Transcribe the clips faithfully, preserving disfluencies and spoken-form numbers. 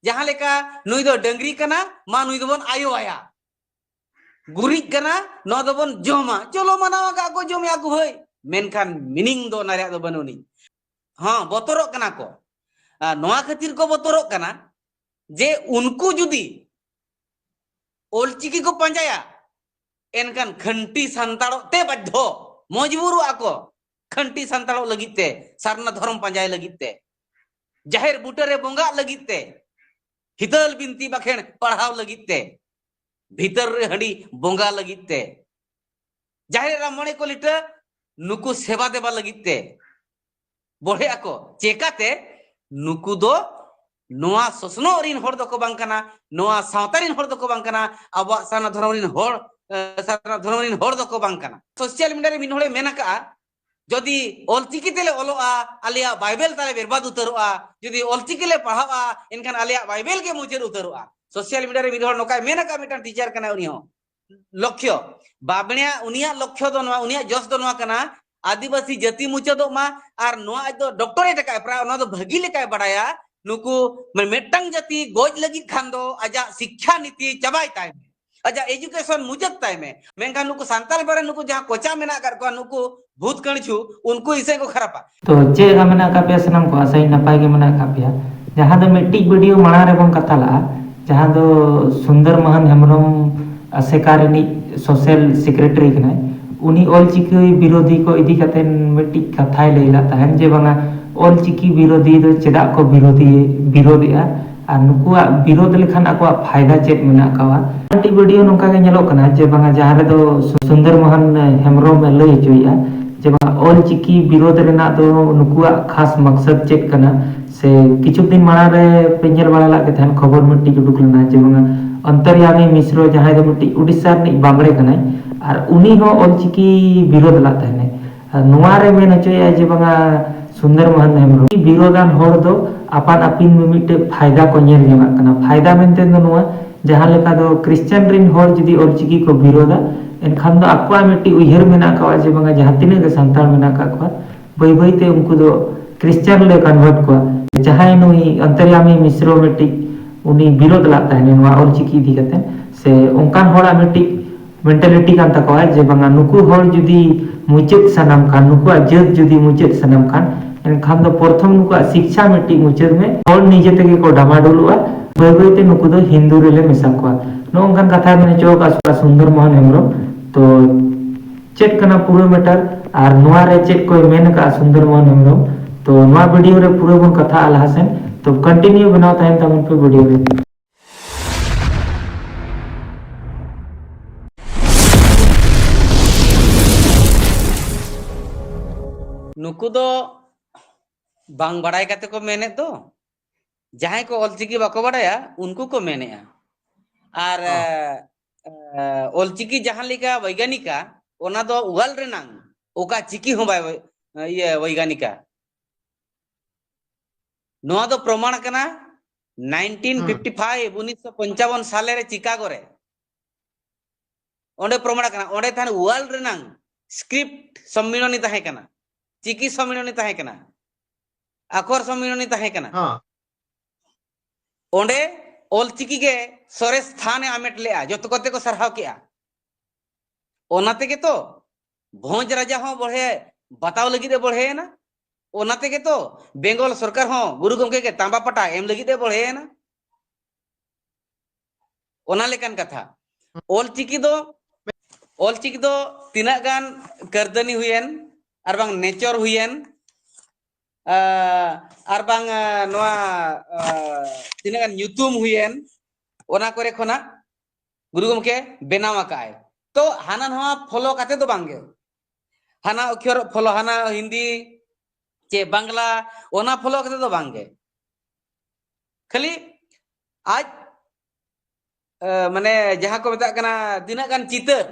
ᱡᱟᱦᱟᱸ ᱞᱮᱠᱟ ᱱᱩᱭ ᱫᱚ ᱰᱟᱹᱝᱨᱤ ᱠᱟᱱᱟ, ᱢᱟ ᱱᱩᱭ ᱫᱚᱵᱚᱱ ᱟᱭᱳ ᱟᱭᱟ᱾ ᱜᱩᱨᱤᱡ ᱠᱟᱱᱟ, ᱱᱚᱣᱟ ᱫᱚᱵᱚᱱ ᱡᱚᱢᱟ᱾ ᱪᱚᱞᱚ, ᱢᱟᱱᱟᱣ ᱟᱠᱟᱫ ᱠᱚ, ᱡᱚᱢᱮᱜᱼᱟ ᱠᱚ ᱦᱟᱹᱭ, ᱢᱮᱱᱠᱷᱟᱱ meaning ᱫᱚ ᱚᱱᱟ ᱨᱮᱭᱟᱜ ᱫᱚ ᱵᱟᱹᱱᱩᱜ ᱟᱹᱱᱤᱡ᱾ ᱦᱚᱸ, ᱵᱚᱛᱚᱨᱚᱜ ᱠᱟᱱᱟ ᱠᱚ᱾ ᱟᱨ ᱱᱚᱣᱟ ᱠᱷᱟᱹᱛᱤᱨ ᱠᱚ ᱵᱚᱛᱚᱨᱚᱜ ᱠᱟᱱᱟ ᱡᱮ ᱩᱱᱠᱩ ᱡᱩᱫᱤ ᱚᱞᱪᱤᱠᱤ ᱠᱚ ᱯᱟᱸᱡᱟᱭᱟ, ᱮᱱᱠᱷᱟᱱ ᱠᱷᱟᱹᱱᱴᱤ ᱥᱟᱱᱛᱟᱲᱚᱜ ᱛᱮ ᱵᱟᱫᱽᱫᱷᱚ, ᱢᱚᱡᱽᱵᱩᱨᱚᱜᱼᱟ ᱠᱚ ᱠᱷᱟᱹᱱᱴᱤ ᱥᱟᱱᱛᱟᱲᱚᱜ ᱞᱟᱹᱜᱤᱫ ᱛᱮ, ᱥᱟᱨᱱᱟ ᱫᱷᱚᱨᱚᱢ ᱯᱟᱸᱡᱟᱭ ᱞᱟᱹᱜᱤᱫ ᱛᱮ, ᱡᱟᱦᱮᱨ ᱵᱩᱴᱟᱹᱨᱮ ᱵᱚᱸᱜᱟᱜ ᱞᱟᱹᱜᱤᱫ ᱛᱮ, ᱦᱤᱛᱟᱹᱞ ᱵᱤᱱᱛᱤ ᱵᱟᱠᱷᱮᱬ ᱯᱟᱲᱦᱟᱣ ᱞᱟᱹᱜᱤᱫ ᱛᱮ, ᱵᱷᱤᱛᱟᱹᱨ ᱨᱮ ᱦᱟᱺᱰᱤ ᱵᱚᱸᱜᱟ ᱞᱟᱹᱜᱤᱫ ᱛᱮ, ᱡᱟᱦᱮᱨ ᱮᱨᱟ ᱢᱚᱬᱮ ᱠᱚ ᱞᱤᱴᱟᱹ ᱱᱩᱠᱩ ᱥᱮᱵᱟ ᱫᱮᱵᱟ ᱞᱟᱹᱜᱤᱫ ᱛᱮ ᱵᱚᱲᱦᱮ ᱟᱠᱚ᱾ ᱪᱮᱠᱟᱛᱮ? ᱱᱩᱠᱩ ᱫᱚ ᱱᱚᱣᱟ ᱥᱚᱥᱱᱚᱜ ᱨᱤᱱ ᱦᱚᱲ ᱫᱚᱠᱚ ᱵᱟᱝ ᱠᱟᱱᱟ, ᱱᱚᱣᱟ ᱥᱟᱶᱛᱟ ᱨᱤᱱ ᱦᱚᱲ ᱫᱚᱠᱚ ᱵᱟᱝ ᱠᱟᱱᱟ, ᱟᱵᱚᱣᱟᱜ ᱥᱟᱨᱱᱟ ᱫᱷᱚᱨᱚᱢ ᱨᱤᱱ ᱦᱚᱲ, ᱮ, ᱥᱟᱨᱱᱟ ᱫᱷᱚᱨᱚᱢ ᱨᱤᱱ ᱦᱚᱲ ᱫᱚᱠᱚ ᱵᱟᱝ ᱠᱟᱱᱟ᱾ ᱥᱳᱥᱟᱞ ᱢᱤᱰᱤᱭᱟ ᱨᱮ ᱢᱤᱫ ᱦᱚᱲᱮ ᱢᱮᱱ ᱟᱠᱟᱫᱼᱟ, "ᱡᱩᱫᱤ ᱚᱞᱪᱤᱠᱤ ᱛᱮᱞᱮ ᱚᱞᱚᱜᱼᱟ, ᱟᱞᱮᱭᱟᱜ ᱵᱟᱭᱵᱮᱞ ᱛᱟᱞᱮ ᱵᱮᱨᱵᱟᱫ ᱩᱛᱟᱹᱨᱚᱜᱼᱟ, ᱡᱩᱫᱤ ᱚᱞᱪᱤᱠᱤ ᱞᱮ ᱯᱟᱲᱦᱟᱜᱼᱟ, ᱮᱱᱠᱷᱟᱱ ᱟᱞᱮᱭᱟᱜ ᱵᱟᱭᱵᱮᱞ ᱜᱮ ᱢᱩᱪᱟᱹᱫ ᱩᱛᱟᱹᱨᱚᱜᱼᱟ᱾" ᱥᱳᱥᱟᱞ ᱢᱤᱰᱤᱭᱟ ᱨᱮ ᱢᱤᱫ ᱦᱚᱲ ᱱᱚᱝᱠᱟᱭ ᱢᱮᱱ ᱟᱠᱟᱫᱼᱟ, ᱢᱤᱫᱴᱟᱝ ᱴᱤᱪᱟᱨ ᱠᱟᱱᱟᱭ ᱩᱱᱤ ᱦᱚᱸ᱾ ᱞᱚᱠᱠᱷᱚ, ᱵᱟᱵᱽᱲᱮᱭᱟᱜ, ᱩᱱᱤᱭᱟᱜ ᱞᱚᱠᱠᱷᱚ ᱫᱚ ᱱᱚᱣᱟ, ᱩᱱᱤᱭᱟᱜ ᱡᱚᱥ ᱫᱚ ᱱᱚᱣᱟ ᱠᱟᱱᱟ, ᱟᱹᱫᱤᱵᱟᱹᱥᱤ ᱡᱟᱹᱛᱤ ᱢᱩᱪᱟᱹᱫᱚᱜ ᱢᱟ, ᱟᱨ ᱱᱚᱣᱟ ᱟᱡ ᱫᱚ ᱰᱚᱠᱴᱚᱨᱮᱴ ᱟᱠᱟᱫ, ᱯᱨᱟᱭ ᱚᱱᱟ ᱫᱚ ᱵᱷᱟᱹᱜᱤ ᱞᱮᱠᱟᱭ ᱵᱟᱲᱟᱭᱟ᱾ ᱱᱩᱠᱩ, ᱢᱟᱱᱮ, ᱢᱤᱫᱴᱟᱝ ᱡᱟᱹᱛᱤ ᱜᱚᱡ ᱞᱟᱹᱜᱤᱫ ᱠᱷᱟᱱ ᱫᱚ ᱟᱡᱟᱜ ᱥᱤᱠᱠᱷᱟ ᱱᱤᱛᱤ ᱪᱟᱵᱟᱭ ᱛᱟᱭ ᱢᱮ, ᱟᱡᱟᱜ ᱮᱡᱩᱠᱮᱥᱚᱱ ᱢᱩᱪᱟᱹᱫ ᱛᱟᱭ ᱢᱮ᱾ ᱢᱮᱱᱠᱷᱟᱱ ᱱᱩᱠᱩ ᱥᱟᱱᱛᱟᱲ ᱵᱟᱨᱮ ᱱᱩᱠᱩ ᱡᱟᱦᱟᱸ ᱠᱚᱪᱟ ᱢᱮᱱᱟᱜ ᱟᱠᱟᱫ ᱠᱚᱣᱟ, ᱱᱩᱠᱩ ᱵᱷᱩᱛ ᱠᱟᱹᱬᱪᱷᱩ, ᱩᱱᱠᱩ ᱤᱥᱟᱹᱭ ᱠᱚ ᱠᱷᱟᱨᱟᱯᱟ᱾ ᱛᱚ ᱪᱮᱫ ᱞᱮᱠᱟ ᱢᱮᱱᱟᱜ ᱟᱠᱟᱫ ᱯᱮᱭᱟ ᱥᱟᱱᱟᱢ ᱠᱚ? ᱟᱥᱟᱭᱟᱹᱧ ᱱᱟᱯᱟᱭ ᱜᱮ ᱢᱮᱱᱟᱜ ᱟᱠᱟᱫ ᱯᱮᱭᱟ᱾ ᱡᱟᱦᱟᱸ ᱫᱚ ᱢᱤᱫᱴᱤᱡ ᱵᱷᱤᱰᱤᱭᱳ ᱢᱟᱲᱟᱝ ᱨᱮᱵᱚᱱ ᱠᱟᱛᱷᱟ ᱞᱟᱜᱼᱟ, ᱡᱟᱦᱟᱸ ᱫᱚ ᱥᱩᱱᱫᱚᱨ ᱢᱳᱦᱚᱱ ᱦᱮᱢᱵᱨᱚᱢ ᱟᱥᱮᱠᱟ ᱨᱤᱱᱤᱡ ᱥᱳᱥᱟᱞ ᱥᱮᱠᱨᱮᱴᱟᱨᱤ ᱠᱟᱱᱟᱭ, ᱩᱱᱤ ᱚᱞᱪᱤᱠᱤ ᱵᱤᱨᱳᱫᱷᱤ ᱠᱚ ᱤᱫᱤ ᱠᱟᱛᱮ ᱢᱤᱫᱴᱤᱡ ᱠᱟᱛᱷᱟᱭ ᱞᱟᱹᱭ ᱞᱮᱫ ᱛᱟᱦᱮᱱ ᱡᱮ ᱵᱟᱝᱟ, ᱚᱞᱪᱤᱠᱤ ᱵᱤᱨᱳᱫᱷᱤ ᱫᱚ ᱪᱮᱫᱟᱜ ᱠᱚ ᱵᱤᱨᱳᱫᱷᱤ, ᱵᱤᱨᱳᱫᱷᱮᱜᱼᱟ ᱟᱨ ᱱᱩᱠᱩᱣᱟᱜ ᱵᱤᱨᱳᱫᱷ ᱞᱮᱠᱷᱟᱱ ᱟᱠᱚᱣᱟᱜ ᱯᱷᱟᱭᱫᱟ ᱪᱮᱫ ᱢᱮᱱᱟᱜ ᱟᱠᱟᱣᱟ᱾ ᱢᱤᱫᱴᱤᱡ ᱵᱷᱤᱰᱤᱭᱳ ᱱᱚᱝᱠᱟ ᱜᱮ ᱧᱮᱞᱚᱜ ᱠᱟᱱᱟ ᱡᱮ ᱵᱟᱝᱟ, ᱡᱟᱦᱟᱸ ᱨᱮᱫᱚ ᱥᱩᱱᱫᱚᱨ ᱢᱳᱦᱚᱱ ᱦᱮᱢᱵᱨᱚᱢ ᱮ ᱞᱟᱹᱭ ᱦᱚᱪᱚᱭᱮᱫᱼᱟ ᱡᱮ ᱵᱟᱝᱟ, ᱚᱞᱪᱤᱠᱤ ᱵᱤᱨᱳᱫᱷ ᱨᱮᱱᱟᱜ ᱫᱚ ᱱᱩᱠᱩᱣᱟᱜ ᱠᱷᱟᱥ ᱢᱚᱠᱥᱚᱫ ᱪᱮᱫ ᱠᱟᱱᱟ᱾ ᱥᱮ ᱠᱤᱪᱷᱩ ᱫᱤᱱ ᱢᱟᱲᱟᱝ ᱨᱮ ᱯᱮ ᱧᱮᱞ ᱵᱟᱲᱟ ᱞᱮᱫ ᱜᱮ ᱛᱟᱦᱮᱱ, ᱠᱷᱚᱵᱚᱨ ᱢᱤᱫᱴᱤᱡ ᱩᱰᱩᱠ ᱞᱮᱱᱟ ᱡᱮ ᱵᱟᱝᱟ, ᱚᱱᱛᱚᱨᱭᱟᱢᱤ ᱢᱤᱥᱨᱚ, ᱡᱟᱦᱟᱸᱭ ᱫᱚ ᱢᱤᱫᱴᱤᱡ ᱩᱰᱤᱥᱟ ᱨᱤᱱᱤᱡ ᱵᱟᱢᱲᱮ ᱠᱟᱱᱟᱭ, ᱟᱨ ᱩᱱᱤ ᱦᱚᱸ ᱚᱞᱪᱤᱠᱤ ᱵᱤᱨᱳᱫᱷ ᱞᱟᱜ ᱛᱟᱦᱮᱱᱟᱭ᱾ ᱟᱨ ᱱᱚᱣᱟ ᱨᱮ ᱢᱮᱱ ᱦᱚᱪᱚᱭᱮᱫᱼᱟ ᱡᱮ ᱵᱟᱝᱟ, ᱥᱩᱱᱫᱚᱨ ᱢᱳᱦᱚᱱ ᱦᱮᱢᱵᱨᱚᱢ ᱵᱤᱨᱳᱫᱷᱟᱱ ᱦᱚᱲ ᱫᱚ ᱟᱯᱟᱱ ᱟᱹᱯᱤᱱ ᱢᱤᱢᱤᱫᱴᱮᱡ ᱯᱷᱟᱭᱫᱟ ᱠᱚ ᱧᱮᱞ ᱡᱚᱝᱟᱜ ᱠᱟᱱᱟ᱾ ᱯᱷᱟᱭᱫᱟ ᱢᱮᱱᱛᱮ ᱫᱚ ᱱᱚᱣᱟ, ᱡᱟᱦᱟᱸ ᱞᱮᱠᱟ ᱫᱚ ᱠᱷᱨᱤᱥᱪᱟᱱ ᱨᱤᱱ ᱦᱚᱲ ᱡᱩᱫᱤ ᱚᱞᱪᱤᱠᱤ ᱠᱚ ᱵᱤᱨᱳᱫᱷᱟ, ᱮᱱᱠᱷᱟᱱ ᱫᱚ ᱟᱠᱚᱣᱟᱜ ᱢᱤᱫᱴᱤᱡ ᱩᱭᱦᱟᱹᱨ ᱢᱮᱱᱟᱜ ᱟᱠᱟᱫᱼᱟ ᱡᱮ ᱵᱟᱝᱟ, ᱡᱟᱦᱟᱸ ᱛᱤᱱᱟᱹᱜ ᱜᱮ ᱥᱟᱱᱛᱟᱲ ᱢᱮᱱᱟᱜ ᱟᱠᱟᱫ ᱠᱚᱣᱟ, ᱵᱟᱹᱭ ᱵᱟᱹᱭ ᱛᱮ ᱩᱱᱠᱩ ᱫᱚ ᱠᱷᱨᱤᱥᱪᱟᱱ ᱞᱮ ᱠᱚᱱᱵᱷᱟᱨᱴ ᱠᱚᱣᱟ᱾ ᱡᱟᱦᱟᱸᱭ ᱱᱩᱭ ᱚᱱᱛᱚᱨᱭᱟᱢᱤ ᱢᱤᱥᱨᱚ ᱢᱤᱫᱴᱤᱡ ᱩᱱᱤ ᱵᱤᱨᱳᱫ ᱞᱟᱜ ᱛᱟᱦᱮᱱᱟ ᱱᱚᱣᱟ ᱚᱞᱪᱤᱠᱤ ᱤᱫᱤ ᱠᱟᱛᱮ᱾ ᱥᱮ ᱚᱱᱠᱟᱱ ᱦᱚᱲᱟᱜ ᱢᱤᱫᱴᱤᱡ ᱢᱮᱱᱴᱟᱞᱤᱴᱤ ᱠᱟᱱ ᱛᱟᱠᱚᱣᱟ ᱡᱮ ᱵᱟᱝᱟ, ᱱᱩᱠᱩ ᱦᱚᱲ ᱡᱩᱫᱤ ᱢᱩᱪᱟᱹᱫ ᱥᱟᱱᱟᱢ ᱠᱷᱟᱱ, ᱱᱩᱠᱩᱣᱟᱜ ᱡᱟᱹᱛ ᱡᱩᱫᱤ ᱢᱩᱪᱟᱹᱫ ᱥᱟᱱᱟᱢ ᱠᱷᱟᱱ, ᱮᱱᱠᱷᱟᱱ ᱫᱚ ᱯᱨᱚᱛᱷᱚᱢ ᱱᱩᱠᱩᱣᱟᱜ ᱥᱤᱠᱪᱷᱟ ᱢᱤᱫᱴᱤᱡ ᱢᱩᱪᱟᱹᱫ ᱢᱮ, ᱦᱚᱲ ᱱᱤᱡᱮ ᱛᱮᱜᱮ ᱠᱚ ᱰᱟᱢᱟᱰᱳᱞᱚᱜᱼᱟ, ᱵᱟᱹᱭ ᱵᱟᱹᱭ ᱛᱮ ᱱᱩᱠᱩ ᱫᱚ ᱦᱤᱱᱫᱩ ᱨᱮᱞᱮ ᱢᱮᱥᱟ ᱠᱚᱣᱟ᱾ ᱱᱚᱜᱼᱚ ᱱᱚᱝᱠᱟᱱ ᱠᱟᱛᱷᱟᱭ ᱢᱮᱱ ᱦᱚᱪᱚ ᱟᱠᱟᱫ ᱥᱩᱱᱫᱚᱨ ᱢᱳᱦᱚᱱ ᱦᱮᱢᱵᱨᱚᱢ᱾ ᱛᱚ ᱪᱮᱫ ᱠᱟᱱᱟ ᱯᱩᱨᱟᱹ ᱢᱮᱴᱟᱨ ᱟᱨ ᱱᱚᱣᱟ ᱨᱮ ᱪᱮᱫ ᱠᱚᱭ ᱢᱮᱱ ᱟᱠᱟᱫᱼᱟ ᱥᱩᱱᱫᱚᱨ ᱢᱳᱦᱚᱱ ᱦᱮᱢᱵᱨᱚᱢ? ᱛᱚ ᱱᱚᱣᱟ ᱵᱷᱤᱰᱤᱭᱳ ᱨᱮ ᱯᱩᱨᱟᱹ ᱵᱚᱱ ᱠᱟᱛᱷᱟᱜᱼᱟ ᱞᱟᱦᱟ ᱥᱮᱱ᱾ ᱛᱚ ᱠᱚᱱᱴᱤᱱᱤᱭᱩ ᱵᱮᱱᱟᱣ ᱛᱟᱦᱮᱱ ᱛᱟᱵᱚᱱ ᱯᱮ ᱵᱷᱤᱰᱤᱭᱳ ᱨᱮ᱾ ᱱᱩᱠᱩ ᱫᱚ ᱵᱟᱝ ᱵᱟᱲᱟᱭ ᱠᱟᱛᱮ ᱠᱚ ᱢᱮᱱᱮᱫ ᱫᱚ᱾ ᱡᱟᱦᱟᱸᱭ ᱠᱚ ᱚᱞᱪᱤᱠᱤ ᱵᱟᱠᱚ ᱵᱟᱲᱟᱭᱟ, ᱩᱱᱠᱩ ᱠᱚ ᱢᱮᱱᱮᱫᱼᱟ᱾ ᱟᱨ ᱦᱚᱸ᱾ ᱮ, ᱚᱞᱪᱤᱠᱤ ᱡᱟᱦᱟᱸ ᱞᱮᱠᱟ ᱵᱳᱭᱜᱟᱱᱤᱠᱟ, ᱚᱱᱟ ᱫᱚ ᱣᱟᱨᱞᱰ ᱨᱮᱱᱟᱝ ᱚᱠᱟ ᱪᱤᱠᱤ ᱦᱚᱸ ᱵᱟᱭ ᱵᱳᱭ-, ᱤᱭᱟᱹ ᱵᱳᱭᱜᱟᱱᱤᱠᱟ᱾ ᱱᱚᱣᱟ ᱫᱚ ᱯᱨᱚᱢᱟᱬ ᱠᱟᱱᱟ ᱱᱟᱭᱤᱱᱴᱤᱱ ᱯᱷᱤᱯᱴᱤ ᱯᱷᱟᱭᱤᱵᱷ, ᱩᱱᱤᱥᱥᱚ ᱯᱚᱧᱪᱟᱵᱚᱱ ᱥᱟᱞᱮ ᱨᱮ ᱪᱤᱠᱟᱜᱳ ᱨᱮ᱾ ᱚᱸᱰᱮ ᱯᱨᱚᱢᱟᱬ ᱠᱟᱱᱟ, ᱚᱸᱰᱮ ᱛᱟᱦᱮᱱ ᱣᱟᱨᱞᱰ ᱨᱮᱱᱟᱝ ᱥᱠᱨᱤᱯᱴ ᱥᱚᱢᱢᱤᱞᱚᱱᱤ ᱛᱟᱦᱮᱸ ᱠᱟᱱᱟ, ᱪᱤᱠᱤ ᱥᱚᱢᱢᱤᱞᱚᱱᱤ ᱛᱟᱦᱮᱸ ᱠᱟᱱᱟ, ᱟᱠᱷᱚᱨ ᱥᱚᱢᱢᱤᱞᱚᱱᱤ ᱛᱟᱦᱮᱸ ᱠᱟᱱᱟ᱾ ᱦᱚᱸ᱾ ᱚᱸᱰᱮ ᱚᱞᱪᱤᱠᱤ ᱜᱮ ᱥᱚᱨᱮᱥ ᱛᱷᱟᱱ ᱮ ᱟᱢᱮᱴ ᱞᱮᱜᱼᱟ, ᱡᱚᱛᱚ ᱠᱚᱛᱮ ᱠᱚ ᱥᱟᱨᱦᱟᱣ ᱠᱮᱜᱼᱟ᱾ ᱚᱱᱟ ᱛᱮᱜᱮ ᱛᱚ ᱵᱷᱚᱸᱡᱽ ᱨᱟᱡᱟ ᱦᱚᱸ ᱵᱚᱲᱦᱮ ᱵᱟᱛᱟᱣ ᱞᱟᱹᱜᱤᱫ ᱮ ᱵᱚᱲᱦᱮᱭᱮᱱᱟ᱾ ᱚᱱᱟ ᱛᱮᱜᱮ ᱛᱚ ᱵᱮᱝᱜᱚᱞ ᱥᱚᱨᱠᱟᱨ ᱦᱚᱸ ᱜᱩᱨᱩ ᱜᱚᱢᱠᱮ ᱜᱮ ᱛᱟᱸᱵᱟ ᱯᱟᱴᱟ ᱮᱢ ᱞᱟᱹᱜᱤᱫ ᱮ ᱵᱚᱲᱦᱮᱭᱮᱱᱟ᱾ ᱚᱱᱟ ᱞᱮᱠᱟᱱ ᱠᱟᱛᱷᱟ᱾ ᱚᱞᱪᱤᱠᱤ ᱫᱚ, ᱚᱞᱪᱤᱠᱤ ᱫᱚ ᱛᱤᱱᱟᱹᱜ ᱜᱟᱱ ᱠᱟᱹᱨᱫᱟᱹᱱᱤ ᱦᱩᱭᱮᱱ, ᱟᱨ ᱵᱟᱝ ᱱᱮᱪᱚᱨ ᱦᱩᱭᱮᱱ, ᱟ, ᱟᱨ ᱵᱟᱝ, ᱟ, ᱱᱚᱣᱟ, ᱟ, ᱛᱤᱱᱟᱹᱜ ᱜᱟᱱ ᱧᱩᱛᱩᱢ ᱦᱩᱭᱮᱱ, ᱚᱱᱟ ᱠᱚᱨᱮ ᱠᱷᱚᱱᱟᱜ ᱜᱩᱨᱩ ᱜᱚᱢᱠᱮ ᱵᱮᱱᱟᱣ ᱟᱠᱟᱫᱼᱟᱭ᱾ ᱛᱚ ᱦᱟᱱᱟ ᱱᱟᱣᱟ ᱯᱷᱚᱞᱳ ᱠᱟᱛᱮ ᱫᱚ ᱵᱟᱝᱜᱮ, ᱦᱟᱱᱟ ᱚᱠᱷᱚᱨ ᱯᱷᱚᱞᱳ, ᱦᱟᱱᱟ ᱦᱤᱱᱫᱤ ᱪᱮ ᱵᱟᱝᱞᱟ, ᱚᱱᱟ ᱯᱷᱚᱞᱳ ᱠᱟᱛᱮ ᱫᱚ ᱵᱟᱝᱜᱮ᱾ ᱠᱷᱟᱹᱞᱤ ᱟᱡ, ᱮ, ᱢᱟᱱᱮ ᱡᱟᱦᱟᱸ ᱠᱚ ᱢᱮᱛᱟᱜ ᱠᱟᱱᱟ ᱛᱤᱱᱟᱹᱜ ᱜᱟᱱ ᱪᱤᱛᱟᱹᱨ,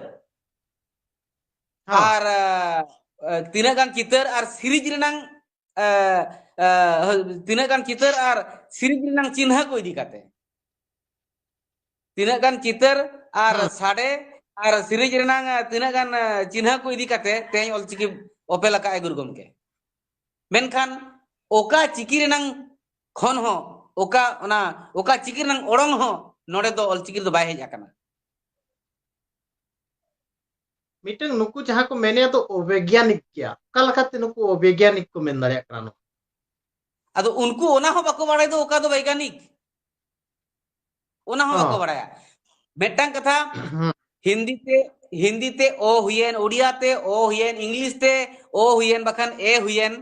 ᱦᱚᱸ᱾ ᱟᱨ, ᱮ, ᱛᱤᱱᱟᱹᱜ ᱜᱟᱱ ᱪᱤᱛᱟᱹᱨ ᱟᱨ ᱥᱤᱨᱤᱡᱽ ᱨᱮᱱᱟᱝ, ᱮ, ᱮ, ᱛᱤᱱᱟᱹᱜ ᱜᱟᱱ ᱪᱤᱛᱟᱹᱨ ᱟᱨ ᱥᱤᱨᱤᱡᱽ ᱨᱮᱱᱟᱝ ᱪᱤᱱᱦᱟᱹ ᱠᱚ ᱤᱫᱤ ᱠᱟᱛᱮ, ᱛᱤᱱᱟᱹᱜ ᱜᱟᱱ ᱪᱤᱛᱟᱹᱨ ᱟᱨ ᱦᱩᱸ᱾ ᱥᱟᱰᱮ ᱟᱨ ᱥᱤᱨᱤᱡᱽ ᱨᱮᱱᱟᱝ ᱛᱤᱱᱟᱹᱜ ᱜᱟᱱ, ᱮ, ᱪᱤᱱᱦᱟᱹ ᱠᱚ ᱤᱫᱤ ᱠᱟᱛᱮ ᱛᱮᱦᱮᱧ ᱚᱞᱪᱤᱠᱤ ᱚᱯᱮᱞ ᱟᱠᱟᱫ ᱟᱭ ᱜᱩᱨᱩ ᱜᱚᱢᱠᱮ᱾ ᱢᱮᱱᱠᱷᱟᱱ ᱚᱠᱟ ᱪᱤᱠᱤ ᱨᱮᱱᱟᱝ ᱠᱷᱚᱱ ᱦᱚᱸ ᱚᱠᱟ ᱚᱱᱟ ᱚᱠᱟ ᱪᱤᱠᱤ ᱨᱮᱱᱟᱝ ᱚᱲᱚᱝ ᱦᱚᱸ ᱱᱚᱰᱮ ᱫᱚ ᱚᱞᱪᱤᱠᱤ ᱨᱮᱫᱚ ᱵᱟᱭ ᱦᱮᱡ ᱟᱠᱟᱱᱟ᱾ ᱢᱤᱫᱴᱟᱝ ᱱᱩᱠᱩ ᱡᱟᱦᱟᱸ ᱠᱚ ᱢᱮᱱᱮᱫ ᱫᱚ ᱚᱵᱮᱜᱽᱭᱟᱱᱤᱠ ᱜᱮᱭᱟ, ᱚᱠᱟ ᱞᱮᱠᱟᱛᱮ ᱱᱩᱠᱩ ᱚᱵᱮᱜᱽᱭᱟᱱᱤᱠ ᱠᱚ ᱢᱮᱱ ᱫᱟᱲᱮᱭᱟᱜ ᱠᱟᱱᱟ ᱱᱚᱣᱟ? ᱟᱫᱚ ᱩᱱᱠᱩ ᱚᱱᱟ ᱦᱚᱸ ᱵᱟᱠᱚ ᱵᱟᱲᱟᱭ ᱫᱚ ᱚᱠᱟ ᱫᱚ ᱵᱳᱭᱜᱟᱱᱤᱠ, ᱚᱱᱟ ᱦᱚᱸ ᱵᱟᱠᱚ ᱦᱚᱸ᱾ ᱵᱟᱲᱟᱭᱟ᱾ ᱢᱤᱫᱴᱟᱝ ᱠᱟᱛᱷᱟ, ᱦᱩᱸ᱾ ᱦᱤᱱᱫᱤ ᱛᱮ ᱦᱤᱱᱫᱤ ᱛᱮ ᱚ ᱦᱩᱭᱮᱱ, ᱳᱰᱤᱭᱟ ᱛᱮ ᱚ ᱦᱩᱭᱮᱱ, ᱤᱝᱞᱤᱥ ᱛᱮ ᱚ ᱦᱩᱭᱮᱱ, ᱵᱟᱠᱷᱟᱱ ᱮ ᱦᱩᱭᱮᱱ,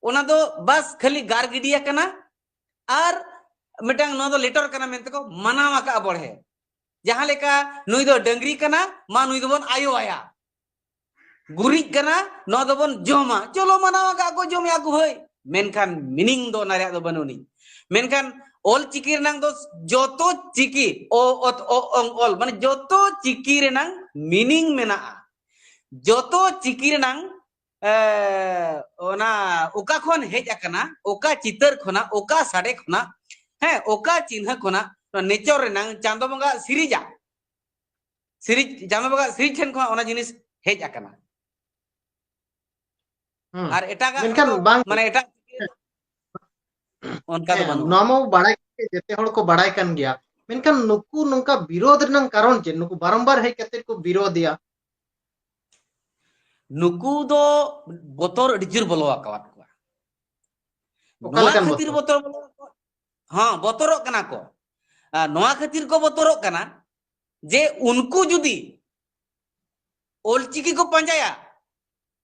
ᱚᱱᱟ ᱫᱚ ᱵᱟᱥ ᱠᱷᱟᱹᱞᱤ ᱜᱟᱨ ᱜᱤᱰᱤ ᱟᱠᱟᱱᱟ᱾ ᱟᱨ ᱢᱤᱫᱴᱟᱝ ᱱᱚᱣᱟ ᱫᱚ ᱞᱮᱴᱚᱨ ᱠᱟᱱᱟ ᱢᱮᱱᱛᱮ ᱠᱚ ᱢᱟᱱᱟᱣ ᱟᱠᱟᱫᱼᱟ ᱵᱚᱲᱦᱮ᱾ ᱡᱟᱦᱟᱸ ᱞᱮᱠᱟ ᱱᱩᱭ ᱫᱚ ᱰᱟᱹᱝᱨᱤ ᱠᱟᱱᱟ, ᱢᱟ ᱱᱩᱭ ᱫᱚᱵᱚᱱ ᱟᱭᱳ ᱟᱭᱟ᱾ ᱜᱩᱨᱤᱡ ᱠᱟᱱᱟ, ᱱᱚᱣᱟ ᱫᱚᱵᱚᱱ ᱡᱚᱢᱟ, ᱪᱚᱞᱚ ᱢᱟᱱᱟᱣ ᱟᱠᱟᱫ ᱠᱚ, ᱡᱚᱢᱮᱜᱼᱟ ᱠᱚ ᱦᱳᱭ, ᱢᱮᱱᱠᱷᱟᱱ ᱢᱤᱱᱤᱝ ᱫᱚ ᱚᱱᱟ ᱨᱮᱭᱟᱜ ᱫᱚ ᱵᱟᱹᱱᱩᱜ ᱟᱹᱱᱤᱡ᱾ ᱢᱮᱱᱠᱷᱟᱱ ᱚᱞ ᱪᱤᱠᱤ ᱨᱮᱱᱟᱝ ᱫᱚ ᱡᱚᱛᱚ ᱪᱤᱠᱤ, ᱚ ᱚᱛ ᱚ ᱚᱝ ᱚᱞ, ᱢᱟᱱᱮ ᱡᱚᱛᱚ ᱪᱤᱠᱤ ᱨᱮᱱᱟᱝ ᱢᱤᱱᱤᱝ ᱢᱮᱱᱟᱜᱼᱟ᱾ ᱡᱚᱛᱚ ᱪᱤᱠᱤ ᱨᱮᱱᱟᱝ ᱮ, ᱚᱱᱟ ᱚᱠᱟ ᱠᱷᱚᱱ ᱦᱮᱡ ᱟᱠᱟᱱᱟ, ᱚᱠᱟ ᱪᱤᱛᱟᱹᱨ ᱠᱷᱚᱱᱟᱜ, ᱚᱠᱟ ᱥᱟᱰᱮ ᱠᱷᱚᱱᱟᱜ, ᱦᱮᱸ, ᱚᱠᱟ ᱪᱤᱱᱦᱟᱹ ᱠᱷᱚᱱᱟᱜ, ᱱᱚᱣᱟ ᱱᱮᱪᱚᱨ ᱨᱮᱱᱟᱝ ᱪᱟᱸᱫᱚ ᱵᱚᱸᱜᱟ ᱥᱤᱨᱤᱡᱟ, ᱥᱤᱨᱤᱡ, ᱪᱟᱸᱫᱚ ᱵᱚᱸᱜᱟ ᱥᱤᱨᱤᱡ ᱴᱷᱮᱱ ᱠᱷᱚᱱᱟᱜ ᱚᱱᱟ ᱡᱤᱱᱤᱥ ᱦᱮᱡ ᱟᱠᱟᱱᱟ᱾ ᱦᱩᱸ᱾ ᱟᱨ ᱮᱴᱟᱜᱟᱜ ᱢᱮᱱᱠᱷᱟᱱ ᱫᱚ, ᱵᱟᱝ ᱢᱟᱱᱮ ᱮᱴᱟᱜ ᱚᱱᱠᱟ ᱫᱚ ᱦᱮᱸ, ᱵᱟᱹᱱᱩᱜᱼᱟ᱾ ᱱᱚᱣᱟ ᱢᱟ ᱵᱟᱲᱟᱭ ᱜᱮ, ᱡᱮᱛᱮ ᱦᱚᱲ ᱠᱚ ᱵᱟᱲᱟᱭ ᱠᱟᱱ ᱜᱮᱭᱟ, ᱢᱮᱱᱠᱷᱟᱱ ᱱᱩᱠᱩ ᱱᱚᱝᱠᱟ ᱵᱤᱨᱳᱫ ᱨᱮᱱᱟᱜ ᱠᱟᱨᱚᱱ ᱪᱮᱫ? ᱱᱩᱠᱩ ᱵᱟᱨᱚᱢᱵᱟᱨ ᱦᱮᱡ ᱠᱟᱛᱮ ᱠᱚ ᱵᱤᱨᱳᱫᱮᱭᱟ᱾ ᱱᱩᱠᱩ ᱫᱚ ᱵᱚᱛᱚᱨ ᱟᱹᱰᱤ ᱡᱳᱨ ᱵᱚᱞᱚ ᱟᱠᱟᱣᱟᱫ ᱠᱚᱣᱟ᱾ ᱚᱠᱟ ᱱᱚᱣᱟ ᱞᱮᱠᱟᱱ ᱠᱷᱟᱹᱛᱤᱨ ᱵᱚᱛᱚᱨ? ᱵᱚᱛᱚᱨ ᱵᱚᱞᱚ ᱟᱠᱟᱣᱟᱫ, ᱦᱚᱸ, ᱵᱚᱛᱚᱨᱚᱜ ᱠᱟᱱᱟ ᱠᱚ᱾ ᱟᱨ ᱱᱚᱣᱟ ᱠᱷᱟᱹᱛᱤᱨ ᱠᱚ ᱵᱚᱛᱚᱨᱚᱜ ᱠᱟᱱᱟ ᱡᱮ ᱩᱱᱠᱩ ᱡᱩᱫᱤ ᱚᱞᱪᱤᱠᱤ ᱠᱚ ᱯᱟᱸᱡᱟᱭᱟ,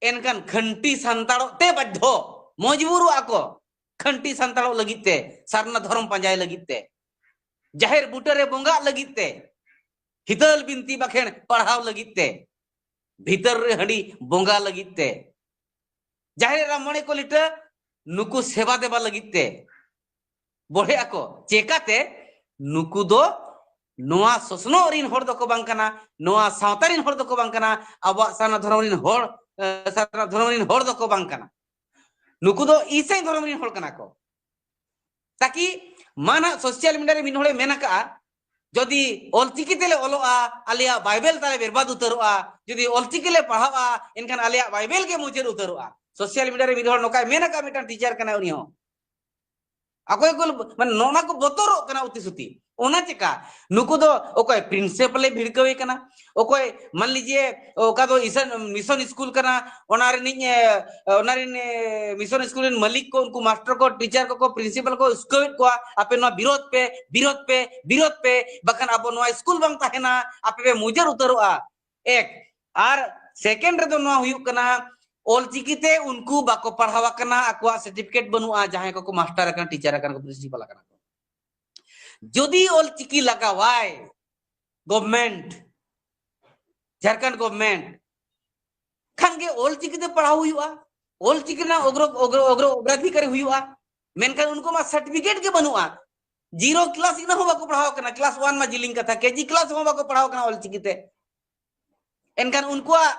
ᱮᱱᱠᱷᱟᱱ ᱠᱷᱟᱹᱱᱴᱤ ᱥᱟᱱᱛᱟᱲᱚᱜ ᱛᱮ ᱵᱟᱫᱽᱫᱷᱚ, ᱢᱚᱡᱽᱵᱩᱨᱚᱜᱼᱟ ᱠᱚ ᱠᱷᱟᱹᱱᱴᱤ ᱥᱟᱱᱛᱟᱲᱚᱜ ᱞᱟᱹᱜᱤᱫ ᱛᱮ, ᱥᱟᱨᱱᱟ ᱫᱷᱚᱨᱚᱢ ᱯᱟᱸᱡᱟᱭ ᱞᱟᱹᱜᱤᱫ ᱛᱮ, ᱡᱟᱦᱮᱨ ᱵᱩᱴᱟᱹᱨᱮ ᱵᱚᱸᱜᱟᱜ ᱞᱟᱹᱜᱤᱫ ᱛᱮ, ᱦᱤᱛᱟᱹᱞ ᱵᱤᱱᱛᱤ ᱵᱟᱠᱷᱮᱬ ᱯᱟᱲᱦᱟᱣ ᱞᱟᱹᱜᱤᱫ ᱛᱮ, ᱵᱷᱤᱛᱟᱹᱨ ᱨᱮ ᱦᱟᱺᱰᱤ ᱵᱚᱸᱜᱟ ᱞᱟᱹᱜᱤᱫ ᱛᱮ, ᱡᱟᱦᱮᱨ ᱮᱨᱟ ᱢᱚᱬᱮ ᱠᱚ ᱞᱤᱴᱟᱹ ᱱᱩᱠᱩ ᱥᱮᱵᱟ ᱫᱮᱵᱟ ᱞᱟᱹᱜᱤᱫ ᱛᱮ ᱵᱚᱲᱦᱮ ᱟᱠᱚ᱾ ᱪᱮᱠᱟᱛᱮ? ᱱᱩᱠᱩ ᱫᱚ ᱱᱚᱣᱟ ᱥᱚᱥᱱᱚᱜ ᱨᱤᱱ ᱦᱚᱲ ᱫᱚᱠᱚ ᱵᱟᱝ ᱠᱟᱱᱟ, ᱱᱚᱣᱟ ᱥᱟᱶᱛᱟ ᱨᱤᱱ ᱦᱚᱲ ᱫᱚᱠᱚ ᱵᱟᱝ ᱠᱟᱱᱟ, ᱟᱵᱚᱣᱟᱜ ᱥᱟᱨᱱᱟ ᱫᱷᱚᱨᱚᱢ ᱨᱤᱱ ᱦᱚᱲ, ᱮ, ᱥᱟᱨᱱᱟ ᱫᱷᱚᱨᱚᱢ ᱨᱤᱱ ᱦᱚᱲ ᱫᱚᱠᱚ ᱵᱟᱝ ᱠᱟᱱᱟ᱾ ᱱᱩᱠᱩ ᱫᱚ ᱤᱥᱟᱹᱭ ᱫᱷᱚᱨᱚᱢ ᱨᱤᱱ ᱦᱚᱲ ᱠᱟᱱᱟ ᱠᱚ᱾ ᱛᱟᱠᱤ ᱢᱟ ᱱᱟᱜ social media ᱨᱮ ᱢᱤᱫ ᱦᱚᱲᱮ ᱢᱮᱱ ᱟᱠᱟᱜᱼᱟ, ᱡᱩᱫᱤ ᱚᱞᱪᱤᱠᱤ ᱛᱮᱞᱮ ᱚᱞᱚᱜᱼᱟ, ᱟᱞᱮᱭᱟᱜ ᱵᱟᱭᱵᱮᱞ ᱛᱟᱞᱮ ᱵᱮᱨᱵᱟᱫ ᱩᱛᱟᱹᱨᱚᱜᱼᱟ, ᱡᱩᱫᱤ ᱚᱞᱪᱤᱠᱤ ᱞᱮ ᱯᱟᱲᱦᱟᱜᱼᱟ, ᱮᱱᱠᱷᱟᱱ ᱟᱞᱮᱭᱟᱜ ᱵᱟᱭᱵᱮᱞ ᱜᱮ ᱢᱩᱪᱟᱹᱫ ᱩᱛᱟᱹᱨᱚᱜᱼᱟ᱾ Social media ᱨᱮ ᱢᱤᱫ ᱦᱚᱲ ᱱᱚᱝᱠᱟᱭ ᱢᱮᱱ ᱟᱠᱟᱫ, ᱢᱤᱫᱴᱟᱝ teacher ᱠᱟᱱᱟᱭ ᱩᱱᱤ ᱦᱚᱸ᱾ ᱚᱠᱚᱭ ᱠᱚ ᱢᱟᱱᱮ ᱱᱚᱜᱼᱚ ᱱᱟ ᱠᱚ ᱵᱚᱛᱚᱨᱚᱜ ᱠᱟᱱᱟ ᱩᱛᱤ ᱥᱩᱛᱤ᱾ ᱚᱱᱟ ᱪᱮᱠᱟ ᱱᱩᱠᱩ ᱫᱚ ᱚᱠᱚᱭ ᱯᱨᱤᱱᱥᱤᱯᱟᱞ ᱮ ᱵᱷᱤᱲᱠᱟᱹᱣᱮ ᱠᱟᱱᱟ, ᱚᱠᱚᱭ ᱢᱟᱱ ᱞᱤᱡᱤᱭᱮ ᱚᱠᱟ ᱫᱚ ᱤᱥᱟᱱ ᱢᱤᱥᱚᱱ ᱥᱠᱩᱞ ᱠᱟᱱᱟ, ᱚᱱᱟ ᱨᱤᱱᱤᱡ ᱮ, ᱚᱱᱟ ᱨᱤᱱ ᱮ, ᱢᱤᱥᱚᱱ ᱥᱠᱩᱞ ᱨᱤᱱ ᱢᱟᱹᱞᱤᱠ ᱠᱚ, ᱩᱱᱠᱩ ᱢᱟᱥᱴᱟᱨ ᱠᱚ, ᱴᱤᱪᱟᱨ ᱠᱚᱠᱚ, ᱯᱨᱤᱱᱥᱤᱯᱟᱞ ᱠᱚ ᱩᱥᱠᱟᱹᱣᱮᱫ ᱠᱚᱣᱟ, ᱟᱯᱮ ᱱᱚᱣᱟ ᱵᱤᱨᱳᱫᱷ ᱯᱮ, ᱵᱤᱨᱳᱫᱷ ᱯᱮ, ᱵᱤᱨᱳᱫᱷ ᱯᱮ, ᱵᱟᱠᱷᱟᱱ ᱟᱵᱚ ᱱᱚᱣᱟ ᱥᱠᱩᱞ ᱵᱟᱝ ᱛᱟᱦᱮᱱᱟ, ᱟᱯᱮ ᱯᱮ ᱢᱩᱡᱟᱹᱨ ᱩᱛᱟᱹᱨᱚᱜᱼᱟ᱾ ᱮᱠ ᱟᱨ ᱥᱮᱠᱮᱱᱰ ᱨᱮᱫᱚ ᱱᱚᱣᱟ ᱦᱩᱭᱩᱜ ᱠᱟᱱᱟ, ᱚᱞᱪᱤᱠᱤ ᱛᱮ ᱩᱱᱠᱩ ᱵᱟᱠᱚ ᱯᱟᱲᱦᱟᱣ ᱟᱠᱟᱱᱟ, ᱟᱠᱚᱣᱟᱜ ᱥᱟᱨᱴᱤᱯᱷᱤᱠᱮᱴ ᱵᱟᱹᱱᱩᱜᱼᱟ, ᱡᱟᱦᱟᱸᱭ ᱠᱚᱠᱚ ᱢᱟᱥᱴᱟᱨ ᱟᱠᱟᱱᱟ, ᱴᱤᱪᱟᱨ ᱟᱠᱟᱱᱟ ᱠᱚ, ᱯᱨᱤᱱᱥᱤᱯᱟᱞ ᱟᱠᱟᱱᱟ ᱠᱚ᱾ ᱡᱩᱫᱤ ᱚᱞᱪᱤᱠᱤ ᱞᱟᱜᱟᱣᱟᱭ ᱜᱚᱵᱷᱢᱮᱱᱴ, ᱡᱷᱟᱲᱠᱷᱚᱸᱰ ᱜᱚᱵᱷᱢᱮᱱᱴ, ᱠᱷᱟᱱ ᱜᱮ ᱚᱞᱪᱤᱠᱤ ᱛᱮ ᱯᱟᱲᱦᱟᱣ ᱦᱩᱭᱩᱜᱼᱟ, ᱚᱞᱪᱤᱠᱤ ᱨᱮᱱᱟᱜ ᱚᱜᱨᱚ ᱚᱜᱨᱚ ᱚᱜᱨᱚ ᱚᱜᱨᱟᱫᱷᱤᱠᱟᱨᱤ ᱦᱩᱭᱩᱜᱼᱟ᱾ ᱢᱮᱱᱠᱷᱟᱱ ᱩᱱᱠᱩ ᱢᱟ ᱥᱟᱨᱴᱤᱯᱷᱤᱠᱮᱴ ᱜᱮ ᱵᱟᱹᱱᱩᱜᱼᱟ, ᱡᱤᱨᱳ ᱠᱞᱟᱥ ᱤᱱᱟᱹ ᱦᱚᱸ ᱵᱟᱠᱚ ᱯᱟᱲᱦᱟᱣ ᱠᱟᱱᱟ, ᱠᱞᱟᱥ ᱚᱣᱟᱱ ᱢᱟ ᱡᱤᱞᱤᱧ ᱠᱟᱛᱷᱟ, ᱠᱮᱡᱤ ᱠᱞᱟᱥ ᱦᱚᱸ ᱵᱟᱠᱚ ᱯᱟᱲᱦᱟᱣ ᱠᱟᱱᱟ ᱚᱞᱪᱤᱠᱤ ᱛᱮ᱾ ᱮᱱᱠᱷᱟᱱ ᱩᱱᱠᱩᱣᱟᱜ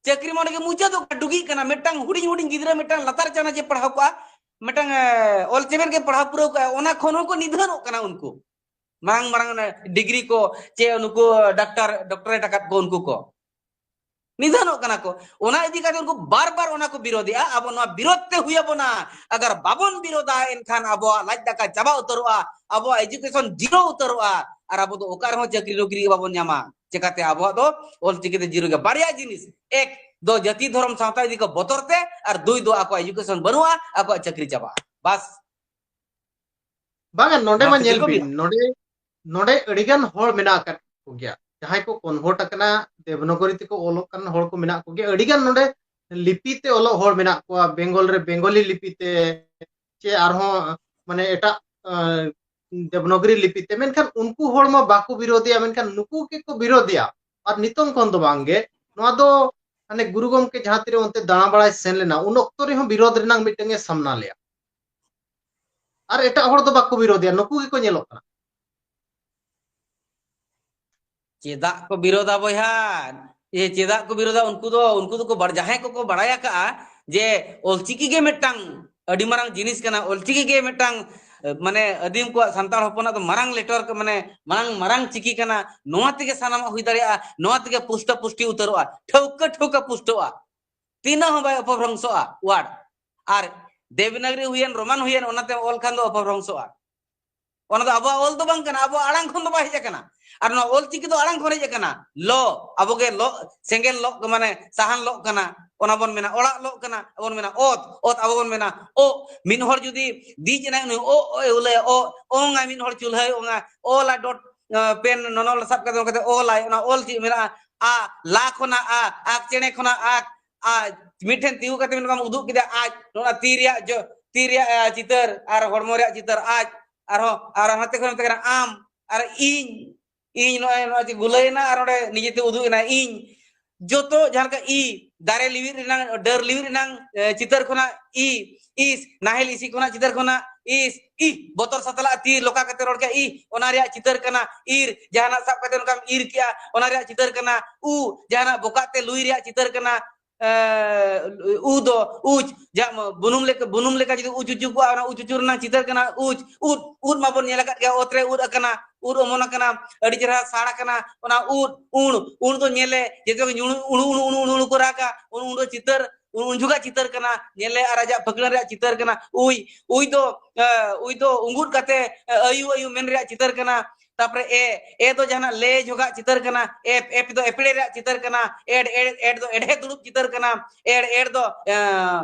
ᱪᱟᱹᱠᱨᱤ ᱢᱟ ᱚᱸᱰᱮ ᱜᱮ ᱢᱩᱪᱟᱹᱫᱚᱜ ᱠᱟᱱᱟ, ᱰᱩᱜᱤᱜ ᱠᱟᱱᱟ᱾ ᱢᱤᱫᱴᱟᱝ ᱦᱩᱰᱤᱧ ᱦᱩᱰᱤᱧ ᱜᱤᱫᱽᱨᱟᱹ ᱢᱤᱫᱴᱟᱝ ᱞᱟᱛᱟᱨ ᱪᱟᱱᱟᱪ ᱮ ᱯᱟᱲᱦᱟᱣ ᱠᱚᱜᱼᱟ, ᱢᱤᱫᱴᱟᱝ ᱮ, ᱚᱞ ᱪᱮᱢᱮᱫ ᱜᱮ ᱯᱟᱲᱦᱟᱣ ᱯᱩᱨᱟᱹᱣ ᱠᱚᱜᱼᱟ, ᱚᱱᱟ ᱠᱷᱚᱱ ᱦᱚᱸᱠᱚ ᱱᱤᱫᱷᱟᱹᱱᱚᱜ ᱠᱟᱱᱟ ᱩᱱᱠᱩ᱾ ᱢᱟᱨᱟᱝ ᱢᱟᱨᱟᱝ ᱚᱱᱮ ᱰᱤᱜᱽᱨᱤ ᱠᱚ ᱪᱮ ᱱᱩᱠᱩ ᱰᱟᱠᱛᱟᱨ ᱰᱚᱠᱴᱚᱨᱮᱴ ᱟᱠᱟᱫ ᱠᱚ ᱩᱱᱠᱩ ᱠᱚ ᱱᱤᱫᱷᱟᱹᱱᱚᱜ ᱠᱟᱱᱟ ᱠᱚ᱾ ᱚᱱᱟ ᱤᱫᱤ ᱠᱟᱛᱮ ᱩᱱᱠᱩ ᱵᱟᱨ ᱵᱟᱨ ᱚᱱᱟ ᱠᱚ ᱵᱤᱨᱳᱫᱮᱜᱼᱟ᱾ ᱟᱵᱚ ᱱᱚᱣᱟ ᱵᱤᱨᱳᱫ ᱛᱮ ᱦᱩᱭ ᱟᱵᱚᱱᱟ᱾ ᱟᱜᱟᱨ ᱵᱟᱵᱚᱱ ᱵᱤᱨᱳᱫᱟ, ᱮᱱᱠᱷᱟᱱ ᱟᱵᱚᱣᱟᱜ ᱞᱟᱡ ᱫᱟᱠᱟ ᱪᱟᱵᱟ ᱩᱛᱟᱹᱨᱚᱜᱼᱟ, ᱟᱵᱚᱣᱟᱜ ᱮᱡᱩᱠᱮᱥᱚᱱ ᱡᱤᱨᱳ ᱩᱛᱟᱹᱨᱚᱜᱼᱟ, ᱟᱨ ᱟᱵᱚ ᱫᱚ ᱚᱠᱟ ᱨᱮᱦᱚᱸ ᱪᱟᱹᱠᱨᱤ ᱱᱚᱠᱨᱤ ᱵᱟᱵᱚᱱ ᱧᱟᱢᱟ᱾ ᱪᱮᱠᱟᱛᱮ? ᱟᱵᱚᱣᱟᱜ ᱫᱚ ᱚᱞᱪᱤᱠᱤ ᱛᱮ ᱡᱤᱨᱳ ᱜᱮ᱾ ᱵᱟᱨᱭᱟ ᱡᱤᱱᱤᱥ, ᱮᱠ ᱫᱚ ᱡᱟᱹᱛᱤ ᱫᱷᱚᱨᱚᱢ ᱥᱟᱶᱛᱟ ᱤᱫᱤ ᱠᱚ ᱵᱚᱛᱚᱨ ᱛᱮ, ᱟᱨ ᱫᱩᱭ ᱫᱚ ᱟᱠᱚᱣᱟᱜ ᱮᱡᱩᱠᱮᱥᱚᱱ ᱵᱟᱹᱱᱩᱜᱼᱟ, ᱟᱠᱚᱣᱟᱜ ᱪᱟᱹᱠᱨᱤ ᱪᱟᱵᱟᱜᱼᱟ᱾ ᱵᱟᱥ᱾ ᱵᱟᱝᱟ, ᱱᱚᱰᱮ ᱱᱚᱣᱟ ᱢᱟ ᱠᱷᱟᱹᱛᱤᱨ ᱧᱮᱞ ᱠᱚ ᱵᱤᱱ, ᱵᱤᱨᱳᱫ᱾ ᱱᱚᱰᱮ ᱱᱚᱰᱮ ᱟᱹᱰᱤᱜᱟᱱ ᱦᱚᱲ ᱢᱮᱱᱟᱜ ᱟᱠᱟᱫ ᱠᱚᱜᱮᱭᱟ, ᱡᱟᱦᱟᱸᱭ ᱠᱚ ᱠᱚᱱᱵᱷᱟᱨᱴ ᱟᱠᱟᱱᱟ, ᱫᱮᱵᱽᱱᱚᱜᱚᱨᱤ ᱛᱮᱠᱚ ᱚᱞᱚᱜ ᱠᱟᱱ ᱦᱚᱲ ᱠᱚ ᱢᱮᱱᱟᱜ ᱠᱚᱜᱮᱭᱟ᱾ ᱟᱹᱰᱤᱜᱟᱱ ᱱᱚᱰᱮ ᱞᱤᱯᱤ ᱛᱮ ᱚᱞᱚᱜ ᱦᱚᱲ ᱢᱮᱱᱟᱜ ᱠᱚᱣᱟ, ᱵᱮᱝᱜᱚᱞ ᱨᱮ ᱵᱮᱝᱜᱚᱞᱤ ᱞᱤᱯᱤ ᱛᱮ, ᱪᱮ ᱟᱨᱦᱚᱸ ᱢᱟᱱᱮ ᱮᱴᱟᱜ ᱟᱸ, ᱫᱮᱵᱽᱱᱚᱜᱚᱨᱤ ᱞᱤᱯᱤ ᱛᱮ᱾ ᱢᱮᱱᱠᱷᱟᱱ ᱩᱱᱠᱩ ᱦᱚᱲ ᱢᱟ ᱵᱟᱠᱚ ᱵᱤᱨᱳᱫᱮᱭᱟ, ᱢᱮᱱᱠᱷᱟᱱ ᱱᱩᱠᱩ ᱜᱮᱠᱚ ᱵᱤᱨᱳᱫᱮᱭᱟ᱾ ᱟᱨ ᱱᱤᱛᱚᱝ ᱠᱷᱚᱱ ᱫᱚ ᱵᱟᱝ ᱜᱮ, ᱱᱚᱣᱟ ᱫᱚ ᱦᱟᱱᱮ ᱜᱩᱨᱩ ᱜᱚᱢᱠᱮ ᱡᱟᱦᱟᱸ ᱛᱤᱨᱮ ᱚᱱᱛᱮ ᱫᱟᱬᱟ ᱵᱟᱲᱟᱭ ᱥᱮᱱ ᱞᱮᱱᱟ, ᱩᱱ ᱚᱠᱛᱚ ᱨᱮᱦᱚᱸ ᱵᱤᱨᱳᱫ ᱨᱮᱱᱟᱜ ᱢᱤᱫᱴᱟᱝ ᱮ ᱥᱟᱢᱱᱟ ᱞᱮᱭᱟ᱾ ᱟᱨ ᱮᱴᱟᱜ ᱦᱚᱲ ᱫᱚ ᱵᱟᱠᱚ ᱵᱤᱨᱳᱫᱮᱭᱟ, ᱱᱩᱠᱩ ᱜᱮᱠᱚ ᱧᱮᱞᱚᱜ ᱠᱟᱱᱟ᱾ ᱪᱮᱫᱟᱜ ᱠᱚ ᱵᱤᱨᱳᱫᱟ ᱵᱚᱭᱦᱟ? ᱮ, ᱪᱮᱫᱟᱜ ᱠᱚ ᱵᱤᱨᱳᱫᱟ? ᱩᱱᱠᱩ ᱫᱚ, ᱩᱱᱠᱩ ᱫᱚᱠᱚ ᱵᱟᱲ-, ᱡᱟᱦᱟᱸᱭ ᱠᱚᱠᱚ ᱵᱟᱲᱟᱭ ᱟᱠᱟᱜᱼᱟ ᱡᱮ ᱚᱞᱪᱤᱠᱤ ᱜᱮ ᱢᱤᱫᱴᱟᱝ ᱟᱹᱰᱤ ᱢᱟᱨᱟᱝ ᱡᱤᱱᱤᱥ ᱠᱟᱱᱟ, ᱚᱞᱪᱤᱠᱤ ᱜᱮ ᱢᱤᱫᱴᱟᱝ, ᱮ, ᱢᱟᱱᱮ ᱟᱹᱫᱤᱢ ᱠᱚᱣᱟᱜ, ᱥᱟᱱᱛᱟᱲ ᱦᱚᱯᱚᱱᱟᱜ ᱫᱚ ᱢᱟᱨᱟᱝ ᱞᱮᱴᱚᱨ ᱠᱟ-, ᱢᱟᱱᱮ ᱢᱟᱨᱟᱝ, ᱢᱟᱨᱟᱝ ᱪᱤᱠᱤ ᱠᱟᱱᱟ, ᱱᱚᱣᱟ ᱛᱮᱜᱮ ᱥᱟᱱᱟᱢᱟᱜ ᱦᱩᱭ ᱫᱟᱲᱮᱭᱟᱜᱼᱟ, ᱱᱚᱣᱟ ᱛᱮᱜᱮ ᱯᱩᱥᱴᱟᱹ ᱯᱩᱥᱴᱤ ᱩᱛᱟᱹᱨᱚᱜᱼᱟ, ᱴᱷᱟᱹᱣᱠᱟᱹ ᱴᱷᱟᱹᱣᱠᱟᱹ ᱯᱩᱥᱴᱟᱹᱜᱼᱟ, ᱛᱤᱱᱟᱹᱜ ᱦᱚᱸ ᱵᱟᱭ ᱚᱯᱚᱵᱷᱨᱚᱝᱥᱚᱜᱼᱟ ᱣᱟᱨᱰ᱾ ᱟᱨ ᱫᱮᱵᱽᱱᱟᱜᱽᱨᱤ ᱦᱩᱭᱮᱱ, ᱨᱳᱢᱟᱱ ᱦᱩᱭᱮᱱ, ᱚᱱᱟᱛᱮ ᱚᱞ ᱠᱷᱟᱱ ᱫᱚ ᱚᱯᱚᱵᱷᱨᱚᱝᱥᱚᱜᱼᱟ᱾ ᱚᱱᱟ ᱫᱚ ᱟᱵᱚᱣᱟᱜ ᱚᱞ ᱫᱚ ᱵᱟᱝ ᱠᱟᱱᱟ, ᱟᱵᱚᱣᱟᱜ ᱟᱲᱟᱝ ᱠᱷᱚᱱ ᱫᱚ ᱵᱟᱭ ᱦᱮᱡ ᱟᱠᱟᱱᱟ᱾ ᱟᱨ ᱱᱚᱣᱟ ᱚᱞ ᱪᱤᱠᱤ ᱫᱚ ᱟᱲᱟᱝ ᱠᱷᱚᱱ ᱦᱮᱡ ᱟᱠᱟᱱᱟ᱾ ᱞᱚ, ᱟᱵᱚ ᱜᱮ ᱞᱚ, ᱥᱮᱸᱜᱮᱞ ᱞᱚᱜ, ᱢᱟᱱᱮ ᱥᱟᱦᱟᱱ ᱞᱚᱜ ᱠᱟᱱᱟ, ᱚᱱᱟ ᱵᱚᱱ ᱢᱮᱱᱟ᱾ ᱚᱲᱟᱜ ᱞᱚᱜ ᱠᱟᱱᱟ, ᱟᱵᱚᱱ ᱢᱮᱱᱟ ᱚᱛ, ᱚᱛ ᱟᱵᱚ ᱵᱚᱱ ᱢᱮᱱᱟ ᱚᱜ᱾ ᱢᱤᱫ ᱦᱚᱲ ᱡᱩᱫᱤ ᱫᱤᱡ ᱮᱱᱟᱭ, ᱩᱱᱤ ᱚᱜ, ᱚᱜ ᱮ ᱩᱞᱟᱹᱭᱟ, ᱚᱜ, ᱚᱝᱟᱭ, ᱢᱤᱫ ᱦᱚᱲ ᱪᱩᱞᱦᱟᱹᱭ ᱚᱝᱟ, ᱚᱞᱟ ᱰᱚᱴ, ᱟᱸ, ᱯᱮᱱ ᱱᱚᱱᱚᱞ ᱥᱟᱵ ᱠᱟᱛᱮ ᱚᱱᱠᱟᱛᱮ ᱚᱞᱟᱭ, ᱚᱱᱟ ᱚᱞ ᱪᱮᱫ ᱢᱮᱱᱟᱜᱼᱟ? ᱟ, ᱞᱟ ᱠᱷᱚᱱᱟᱜ ᱟ, ᱟᱠ ᱪᱮᱬᱮ ᱠᱷᱚᱱᱟᱜ ᱟᱠ, ᱟ, ᱢᱤᱫᱴᱷᱮᱱ ᱛᱤᱸᱜᱩ ᱠᱟᱛᱮ ᱢᱮᱱ ᱠᱟᱜ ᱢᱮ ᱩᱫᱩᱜ ᱠᱮᱫᱟ ᱟᱡ, ᱱᱚᱣᱟ ᱛᱤ ᱨᱮᱭᱟᱜ ᱡᱚ-, ᱛᱤ ᱨᱮᱭᱟᱜ, ᱟ, ᱪᱤᱛᱟᱹᱨ ᱟᱨ ᱦᱚᱲᱢᱚ ᱨᱮᱭᱟᱜ ᱪᱤᱛᱟᱹᱨ ᱟᱡ, ᱟᱨᱦᱚᱸ, ᱟᱨ ᱦᱟᱱᱛᱮ ᱠᱷᱚᱱ ᱢᱮᱛᱟᱜ ᱠᱟᱱᱟ ᱟᱢ ᱟᱨ ᱤᱧ, ᱤᱧ ᱱᱚᱜᱼᱚᱭ ᱱᱚᱣᱟ ᱪᱮ ᱜᱩᱞᱟᱹᱭᱮᱱᱟ ᱟᱨ ᱚᱸᱰᱮ ᱱᱤᱡᱮᱛᱮ ᱩᱫᱩᱜ ᱮᱱᱟ ᱤᱧ᱾ ᱡᱚᱛᱚ ᱡᱟᱦᱟᱸ ᱞᱮᱠᱟ ᱤ, ᱫᱟᱨᱮ ᱞᱤᱣᱤᱨ ᱨᱮᱱᱟᱝ, ᱰᱟᱹᱨ ᱞᱤᱣᱤᱨ ᱨᱮᱱᱟᱝ, ᱮ, ᱪᱤᱛᱟᱹᱨ ᱠᱷᱚᱱᱟᱜ ᱤ, ᱤᱥ, ᱱᱟᱦᱮᱞ ᱤᱥᱤ ᱠᱷᱚᱱᱟᱜ ᱪᱤᱛᱟᱹᱨ ᱠᱷᱚᱱᱟᱜ ᱤᱥ, ᱤ, ᱵᱚᱛᱚᱨ ᱥᱟᱛᱞᱟᱜ ᱛᱤ ᱞᱚᱠᱟ ᱠᱟᱛᱮ ᱨᱚᱲ ᱠᱮᱫ ᱤ, ᱚᱱᱟ ᱨᱮᱭᱟᱜ ᱪᱤᱛᱟᱹᱨ ᱠᱟᱱᱟ᱾ ᱤᱨ, ᱡᱟᱦᱟᱱᱟᱜ ᱥᱟᱵ ᱠᱟᱛᱮ ᱚᱱᱠᱟᱢ ᱤᱨ ᱠᱮᱜᱼᱟ, ᱚᱱᱟ ᱨᱮᱭᱟᱜ ᱪᱤᱛᱟᱹᱨ ᱠᱟᱱᱟ᱾ ᱩ, ᱡᱟᱦᱟᱱᱟᱜ ᱵᱚᱠᱟᱜ ᱛᱮ ᱞᱩᱭ ᱨᱮᱭᱟᱜ ᱪᱤᱛᱟᱹᱨ ᱠᱟᱱᱟ᱾ ᱮ, ᱩ ᱫᱚ ᱩᱪ, ᱡᱟᱦᱟᱸ ᱵᱩᱱᱩᱢ ᱞᱮᱠᱟ, ᱵᱩᱱᱩᱢ ᱞᱮᱠᱟ ᱡᱩᱫᱤ ᱩᱪ ᱩᱪᱩ ᱠᱚᱜᱼᱟ, ᱚᱱᱟ ᱩᱪ ᱩᱪᱩ ᱨᱮᱱᱟᱜ ᱪᱤᱛᱟᱹᱨ ᱠᱟᱱᱟ ᱩᱪ᱾ ᱩᱫ, ᱩᱫ ᱢᱟᱵᱚᱱ ᱧᱮᱞ ᱟᱠᱟᱫ ᱜᱮᱭᱟ, ᱚᱛ ᱨᱮ ᱩᱫ ᱟᱠᱟᱱᱟ, ᱩᱫ ᱚᱢᱚᱱ ᱟᱠᱟᱱᱟ, ᱟᱹᱰᱤ ᱪᱮᱦᱨᱟ ᱥᱟᱲ ᱟᱠᱟᱱᱟ, ᱚᱱᱟ ᱩᱫ᱾ ᱩᱬ, ᱩᱬ ᱫᱚ ᱧᱮᱞᱮ, ᱡᱮᱛᱮ ᱜᱮ ᱧᱩᱬᱩ, ᱩᱬᱩ, ᱩᱬᱩ, ᱩᱬᱩ, ᱩᱬᱩ, ᱩᱬᱩ ᱠᱚ ᱨᱟᱜᱟ, ᱩᱱ, ᱩᱱ ᱫᱚ ᱪᱤᱛᱟᱹᱨ, ᱩᱱ, ᱩᱱ ᱡᱚᱦᱚᱜᱟᱜ ᱪᱤᱛᱟᱹᱨ ᱠᱟᱱᱟ, ᱧᱮᱞᱮ ᱟᱨ ᱟᱡᱟᱜ ᱯᱷᱟᱹᱠᱬᱟᱹ ᱨᱮᱭᱟᱜ ᱪᱤᱛᱟᱹᱨ ᱠᱟᱱᱟ᱾ ᱩᱭ, ᱩᱭ ᱫᱚ, ᱮ, ᱩᱭ ᱫᱚ ᱩᱸᱜᱩᱫ ᱠᱟᱛᱮ, ᱮ, ᱟᱭᱩ, ᱟᱭᱩ ᱢᱮᱱ ᱨᱮᱭᱟᱜ ᱪᱤᱛᱟᱹᱨ ᱠᱟᱱᱟ᱾ ᱛᱟᱯᱚᱨᱮ ᱮ, ᱮ ᱫᱚ ᱡᱟᱦᱟᱱᱟᱜ ᱞᱮ ᱡᱚᱦᱚᱜᱟᱜ ᱪᱤᱛᱟᱹᱨ ᱠᱟᱱᱟ, ᱮᱯ, ᱮᱯ ᱫᱚ ᱮᱯᱲᱮ ᱨᱮᱭᱟᱜ ᱪᱤᱛᱟᱹᱨ ᱠᱟᱱᱟ, ᱮᱰ, ᱮᱰ, ᱮᱰ ᱫᱚ ᱮᱰᱦᱮ ᱫᱩᱲᱩᱵ ᱪᱤᱛᱟᱹᱨ ᱠᱟᱱᱟ, ᱮᱲ, ᱮᱲ ᱫᱚ, ᱮ,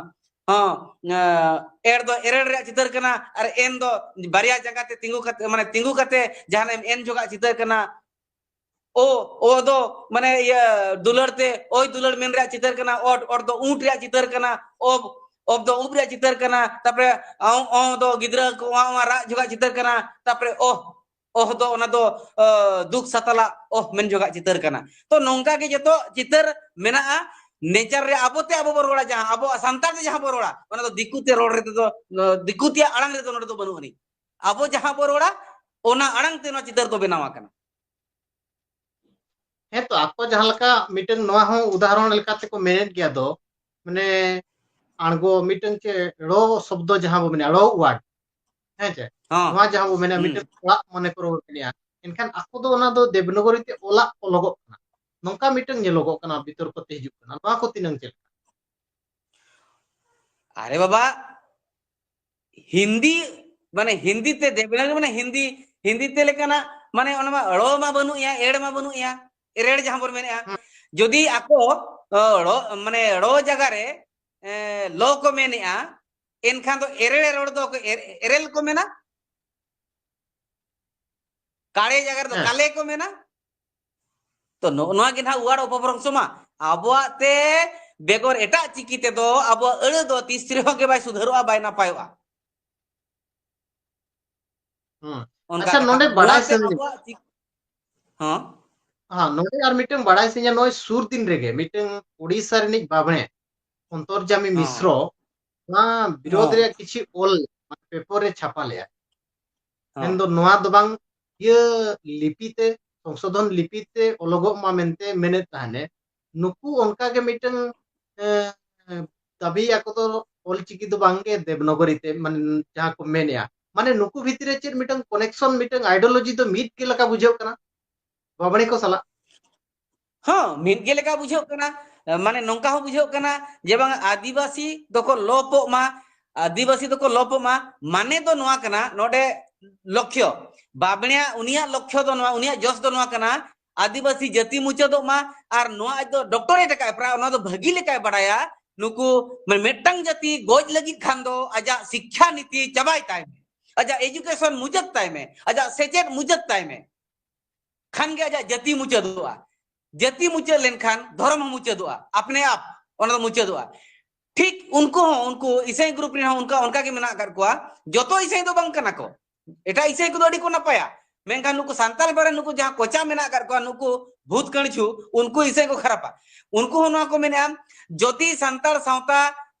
ᱦᱚᱸ, ᱮ, ᱮᱲ ᱫᱚ ᱮᱨᱮᱲ ᱨᱮᱭᱟᱜ ᱪᱤᱛᱟᱹᱨ ᱠᱟᱱᱟ, ᱟᱨ ᱮᱱ ᱫᱚ ᱵᱟᱨᱭᱟ ᱡᱟᱸᱜᱟ ᱛᱮ ᱛᱤᱸᱜᱩ ᱠᱟᱛᱮ, ᱢᱟᱱᱮ ᱛᱤᱸᱜᱩ ᱠᱟᱛᱮ ᱡᱟᱦᱟᱱᱟᱜ ᱮᱢ ᱮᱱ ᱡᱚᱦᱚᱜᱟᱜ ᱪᱤᱛᱟᱹᱨ ᱠᱟᱱᱟ᱾ ᱳ, ᱳ ᱫᱚ ᱢᱟᱱᱮ ᱤᱭᱟᱹ ᱫᱩᱞᱟᱹᱲ ᱛᱮ, ᱳᱭ ᱫᱩᱞᱟᱹᱲ ᱢᱮᱱ ᱨᱮᱭᱟᱜ ᱪᱤᱛᱟᱹᱨ ᱠᱟᱱᱟ᱾ ᱚᱴ, ᱚᱴ ᱫᱚ ᱩᱸᱴ ᱨᱮᱭᱟᱜ ᱪᱤᱛᱟᱹᱨ ᱠᱟᱱᱟ᱾ ᱚᱵ, ᱚᱵ ᱫᱚ ᱩᱵ ᱨᱮᱭᱟᱜ ᱪᱤᱛᱟᱹᱨ ᱠᱟᱱᱟ᱾ ᱛᱟᱯᱚᱨᱮ ᱚᱸ, ᱚᱸ ᱫᱚ ᱜᱤᱫᱽᱨᱟᱹ ᱠᱚ ᱚᱸ, ᱚᱸ ᱨᱟᱜ ᱡᱚᱦᱚᱜᱟᱜ ᱪᱤᱛᱟᱹᱨ ᱠᱟᱱᱟ᱾ ᱛᱟᱯᱚᱨᱮ ᱳᱦ, ᱳᱦ ᱫᱚ ᱚᱱᱟ ᱫᱚ, ᱚ, ᱫᱩᱠ ᱥᱟᱛᱟᱞᱟᱜ ᱳᱦ ᱢᱮᱱ ᱡᱚᱦᱚᱜᱟᱜ ᱪᱤᱛᱟᱹᱨ ᱠᱟᱱᱟ᱾ ᱛᱚ ᱱᱚᱝᱠᱟ ᱜᱮ ᱡᱚᱛᱚ ᱪᱤᱛᱟᱹᱨ ᱢᱮᱱᱟᱜᱼᱟ᱾ ᱱᱮᱪᱟᱨ ᱨᱮ ᱟᱵᱚ ᱛᱮ ᱟᱵᱚ ᱵᱚ ᱨᱚᱲᱟ, ᱡᱟᱦᱟᱸ ᱟᱵᱚᱣᱟᱜ ᱥᱟᱱᱛᱟᱲ ᱛᱮ ᱡᱟᱦᱟᱸ ᱵᱚ ᱨᱚᱲᱟ, ᱚᱱᱟ ᱫᱚ ᱫᱤᱠᱩ ᱛᱮ ᱨᱚᱲ ᱨᱮ ᱫᱚ, ᱫᱤᱠᱩ ᱛᱮᱭᱟᱜ ᱟᱲᱟᱝ ᱨᱮᱫᱚ ᱱᱚᱰᱮ ᱫᱚ ᱵᱟᱹᱱᱩᱜ ᱟᱹᱱᱤᱡ᱾ ᱟᱵᱚ ᱡᱟᱦᱟᱸ ᱵᱚ ᱨᱚᱲᱟ, ᱚᱱᱟ ᱟᱲᱟᱝ ᱛᱮ ᱱᱚᱣᱟ ᱪᱤᱛᱟᱹᱨ ᱫᱚ ᱵᱮᱱᱟᱣ ᱟᱠᱟᱱᱟ᱾ ᱦᱮᱸ ᱛᱚ, ᱟᱠᱚ ᱡᱟᱦᱟᱸ ᱞᱮᱠᱟ ᱢᱤᱫᱴᱟᱝ ᱱᱚᱣᱟ ᱦᱚᱸ ᱩᱫᱟᱦᱚᱨᱚᱱ ᱞᱮᱠᱟ ᱛᱮᱠᱚ ᱢᱮᱱᱮᱫ ᱜᱮᱭᱟ ᱫᱚ, ᱢᱟᱱᱮ ᱟᱬᱜᱚ ᱢᱤᱫᱴᱟᱝ ᱪᱮᱫ ᱲᱚ ᱥᱚᱵᱫᱚ ᱡᱟᱦᱟᱸ ᱵᱚ ᱢᱮᱱᱟ, ᱲᱚ word, ᱦᱮᱸ ᱪᱮ? ᱦᱚᱸ᱾ ᱱᱚᱣᱟ ᱡᱟᱦᱟᱸ ᱵᱚ ᱢᱮᱱᱟ, ᱦᱩᱸ᱾ ᱢᱤᱫᱴᱟᱝ ᱚᱲᱟᱜ ᱢᱚᱱᱮ ᱠᱚᱨᱚ ᱵᱚ ᱢᱮᱱᱮᱜᱼᱟ, ᱮᱱᱠᱷᱟᱱ ᱟᱠᱚ ᱫᱚ ᱚᱱᱟ ᱫᱚ ᱫᱮᱵᱽᱱᱚᱜᱚᱨᱤ ᱛᱮ ᱚᱞᱟᱜ ᱚᱞᱚᱜᱚᱜ ᱠᱟᱱᱟ, ᱱᱚᱝᱠᱟ ᱢᱤᱫᱴᱟᱝ ᱧᱮᱞᱚᱜᱚᱜ ᱠᱟᱱᱟ, ᱵᱤᱛᱚᱨᱠᱚ ᱛᱮ ᱦᱤᱡᱩᱜ ᱠᱟᱱᱟ᱾ ᱱᱚᱣᱟ ᱠᱚ ᱛᱤᱱᱟᱹᱝ ᱪᱮᱫ ᱞᱮᱠᱟ? ᱟᱨᱮ ᱵᱟᱵᱟ, ᱦᱤᱱᱫᱤ, ᱢᱟᱱᱮ ᱦᱤᱱᱫᱤ ᱛᱮ ᱫᱮᱵᱽᱱᱟᱜᱚᱨᱤ, ᱢᱟᱱᱮ ᱦᱤᱱᱫᱤ, ᱦᱤᱱᱫᱤ ᱛᱮ ᱞᱮᱠᱟᱱᱟᱜ, ᱢᱟᱱᱮ ᱚᱱᱟ ᱢᱟ ᱲᱚ ᱢᱟ ᱵᱟᱹᱱᱩᱜ ᱭᱟ, ᱮᱲ ᱢᱟ ᱵᱟᱹᱱᱩᱜ ᱭᱟ, ᱮᱨᱮᱲ ᱡᱟᱦᱟᱸ ᱵᱚᱱ ᱢᱮᱱᱮᱜᱼᱟ᱾ ᱦᱩᱸ᱾ ᱡᱩᱫᱤ ᱟᱠᱚ, ᱚ, ᱲᱚ, ᱢᱟᱱᱮ ᱲᱚ ᱡᱟᱭᱜᱟ ᱨᱮ, ᱮ, ᱞᱚ ᱠᱚ ᱢᱮᱱᱮᱜᱼᱟ, ᱮᱱᱠᱷᱟᱱ ᱫᱚ ᱮᱨᱮᱲ ᱨᱚᱲ ᱫᱚ ᱠᱚ ᱮᱨ-, ᱮᱨᱮᱞ ᱠᱚ ᱢᱮᱱᱟ, ᱠᱟᱲᱮ ᱡᱟᱭᱜᱟ ᱨᱮᱫᱚ ᱦᱮᱸ᱾ ᱠᱟᱞᱮ ᱠᱚ ᱢᱮᱱᱟ᱾ ᱛᱚ ᱱᱚᱜᱼᱚ ᱱᱚᱣᱟ ᱜᱮ ᱱᱟᱦᱟᱜ word of approxima ᱢᱟ᱾ ᱟᱵᱚᱣᱟᱜ ᱛᱮ ᱵᱮᱜᱚᱨ ᱮᱴᱟᱜ ᱪᱤᱠᱤ ᱛᱮᱫᱚ ᱟᱵᱚᱣᱟᱜ ᱟᱹᱲᱟᱹ ᱫᱚ ᱛᱤᱥ ᱨᱮᱦᱚᱸ ᱜᱮ ᱵᱟᱭ ᱥᱩᱫᱷᱟᱹᱨᱚᱜᱼᱟ, ᱵᱟᱭ ᱱᱟᱯᱟᱭᱚᱜᱼᱟ᱾ ᱦᱩᱸ᱾ ᱚᱱᱠᱟ ᱟᱪᱪᱷᱟ, ᱠᱟᱛᱷᱟ᱾ ᱱᱚᱰᱮ ᱵᱟᱲᱟᱭ ᱱᱚᱣᱟ ᱛᱮ ᱥᱟᱱᱟᱧ ᱟᱵᱚᱣᱟᱜ ᱪᱤᱠ-, ᱦᱚᱸ᱾ ᱦᱮᱸ, ᱱᱚᱰᱮ ᱟᱨ ᱢᱤᱫᱴᱟᱝ ᱵᱟᱲᱟᱭ ᱥᱟᱱᱟᱧᱟ, ᱱᱚᱜᱼᱚᱭ ᱥᱩᱨ ᱫᱤᱱ ᱨᱮᱜᱮ ᱢᱤᱫᱴᱟᱝ ᱳᱰᱤᱥᱟ ᱨᱤᱱᱤᱡ ᱵᱟᱵᱽᱬᱮ ᱚᱱᱛᱚᱨᱡᱟᱢᱤ ᱦᱚᱸ᱾ ᱢᱤᱥᱨᱚ ᱱᱚᱣᱟ ᱵᱤᱨᱳᱫᱷ ᱦᱚᱸ᱾ ᱨᱮᱭᱟᱜ ᱠᱤᱪᱷᱩ ᱚᱞ paper ᱨᱮ ᱪᱷᱟᱯᱟ ᱞᱮᱜᱼᱟ᱾ ᱦᱚᱸ᱾ ᱢᱮᱱᱫᱚ ᱱᱚᱣᱟ ᱫᱚ ᱵᱟᱝ ᱤᱭᱟᱹ ᱞᱤᱯᱤ ᱛᱮ, ᱥᱚᱝᱥᱳᱫᱷᱚᱱ ᱞᱤᱯᱤ ᱛᱮ ᱚᱞᱚᱜᱚᱜ ᱢᱟ ᱢᱮᱱᱛᱮ ᱢᱮᱱᱮᱫ ᱛᱟᱦᱮᱱᱮ᱾ ᱱᱩᱠᱩ ᱚᱱᱠᱟ ᱜᱮ ᱢᱤᱫᱴᱟᱝ, ᱮ, ᱮ, ᱫᱟᱹᱵᱤᱭᱟᱠᱚ ᱫᱚ ᱚᱞᱪᱤᱠᱤ ᱫᱚ ᱵᱟᱝᱜᱮ ᱫᱮᱵᱽᱱᱚᱜᱚᱨᱤ ᱛᱮ, ᱢᱟᱱᱮ ᱡᱟᱦᱟᱸ ᱠᱚ ᱢᱮᱱᱮᱜᱼᱟ, ᱢᱟᱱᱮ ᱱᱩᱠᱩ ᱵᱷᱤᱛᱨᱤ ᱨᱮ ᱪᱮᱫ ᱢᱤᱫᱴᱟᱝ connection, ᱢᱤᱫᱴᱟᱝ ideology ᱫᱚ ᱢᱤᱫ ᱜᱮ ᱞᱮᱠᱟ ᱵᱩᱡᱷᱟᱹᱜ ᱠᱟᱱᱟ ᱵᱟᱵᱽᱬᱮ ᱠᱚ ᱥᱟᱞᱟᱜ᱾ ᱦᱚᱸ, ᱢᱤᱫ ᱜᱮ ᱞᱮᱠᱟ ᱵᱩᱡᱷᱟᱹᱜ ᱠᱟᱱᱟ᱾ ᱢᱟᱱᱮ ᱱᱚᱝᱠᱟ ᱦᱚᱸ ᱵᱩᱡᱷᱟᱹᱜ ᱠᱟᱱᱟ ᱡᱮ ᱵᱟᱝ ᱟᱹᱫᱤᱵᱟᱹᱥᱤ ᱫᱚᱠᱚ ᱞᱚᱯᱚᱜ ᱢᱟ, ᱟᱹᱫᱤᱵᱟᱹᱥᱤ ᱫᱚᱠᱚ ᱞᱚᱯᱚᱜ ᱢᱟ, ᱢᱟᱱᱮ ᱫᱚ ᱱᱚᱣᱟ ᱠᱟᱱᱟ, ᱱᱚᱰᱮ ᱞᱚᱠᱠᱷᱚ, ᱵᱟᱵᱽᱬᱮᱭᱟᱜ, ᱩᱱᱤᱭᱟᱜ ᱞᱚᱠᱠᱷᱚ ᱫᱚ ᱱᱚᱣᱟ, ᱩᱱᱤᱭᱟᱜ ᱡᱚᱥ ᱫᱚ ᱱᱚᱣᱟ ᱠᱟᱱᱟ, ᱟᱹᱫᱤᱵᱟᱹᱥᱤ ᱡᱟᱹᱛᱤ ᱢᱩᱪᱟᱹᱫᱚᱜ ᱢᱟ᱾ ᱟᱨ ᱱᱚᱣᱟ ᱟᱡ ᱫᱚ doctorate ᱟᱠᱟᱫ ᱯᱨᱟᱭ, ᱚᱱᱟ ᱫᱚ ᱵᱷᱟᱹᱜᱤ ᱞᱮᱠᱟᱭ ᱵᱟᱲᱟᱭᱟ᱾ ᱱᱩᱠᱩ ᱢᱟᱱᱮ ᱢᱤᱫᱴᱟᱝ ᱡᱟᱹᱛᱤ ᱜᱚᱡ ᱞᱟᱹᱜᱤᱫ ᱠᱷᱟᱱ ᱫᱚ ᱟᱡᱟᱜ ᱥᱤᱠᱠᱷᱟ ᱱᱤᱛᱤ ᱪᱟᱵᱟᱭ ᱛᱟᱭ ᱢᱮ, ᱟᱡᱟᱜ education ᱢᱩᱪᱟᱹᱫ ᱛᱟᱭ ᱢᱮ, ᱟᱡᱟᱜ ᱥᱮᱪᱮᱫ ᱢᱩᱪᱟᱹᱫ ᱛᱟᱭ ᱢᱮ, ᱠᱷᱟᱱ ᱜᱮ ᱟᱡᱟᱜ ᱡᱟᱹᱛᱤ ᱢᱩᱪᱟᱹᱫᱚᱜᱼᱟ᱾ ᱡᱟᱹᱛᱤ ᱢᱩᱪᱟᱹᱫ ᱞᱮᱱᱠᱷᱟᱱ ᱫᱷᱚᱨᱚᱢ ᱦᱚᱸ ᱢᱩᱪᱟᱹᱫᱚᱜᱼᱟ ᱟᱯᱱᱮ ᱟᱯ, ᱚᱱᱟ ᱫᱚ ᱢᱩᱪᱟᱹᱫᱚᱜᱼᱟ᱾ ᱴᱷᱤᱠ ᱩᱱᱠᱩ ᱦᱚᱸ, ᱩᱱᱠᱩ ᱤᱥᱟᱹᱭ group ᱨᱮᱱ ᱦᱚᱸ ᱚᱱᱠᱟ, ᱚᱱᱠᱟ ᱜᱮ ᱢᱮᱱᱟᱜ ᱟᱠᱟᱫ ᱠᱚᱣᱟ᱾ ᱡᱚᱛᱚ ᱤᱥᱟᱹᱭ ᱫᱚ ᱵᱟᱝ ᱠᱟᱱᱟ ᱠᱚ, ᱮᱴᱟᱜ ᱤᱥᱟᱹᱭ ᱠᱚᱫᱚ ᱟᱹᱰᱤ ᱠᱚ ᱱᱟᱯᱟᱭᱟ, ᱢᱮᱱᱠᱷᱟᱱ ᱱᱩᱠᱩ ᱥᱟᱱᱛᱟᱲ ᱵᱟᱨᱮ ᱱᱩᱠᱩ ᱡᱟᱦᱟᱸ ᱠᱚᱪᱟ ᱢᱮᱱᱟᱜ ᱟᱠᱟᱫ ᱠᱚᱣᱟ, ᱱᱩᱠᱩ ᱵᱷᱩᱛ ᱠᱟᱹᱲᱪᱷᱩ, ᱩᱱᱠᱩ ᱤᱥᱟᱹᱭ ᱠᱚ ᱠᱷᱟᱨᱟᱯᱟ᱾ ᱩᱱᱠᱩ ᱦᱚᱸ ᱱᱚᱣᱟ ᱠᱚ ᱢᱮᱱᱮᱜᱼᱟ, ᱡᱩᱫᱤ ᱥᱟᱱᱛᱟᱲ ᱥᱟᱶᱛᱟ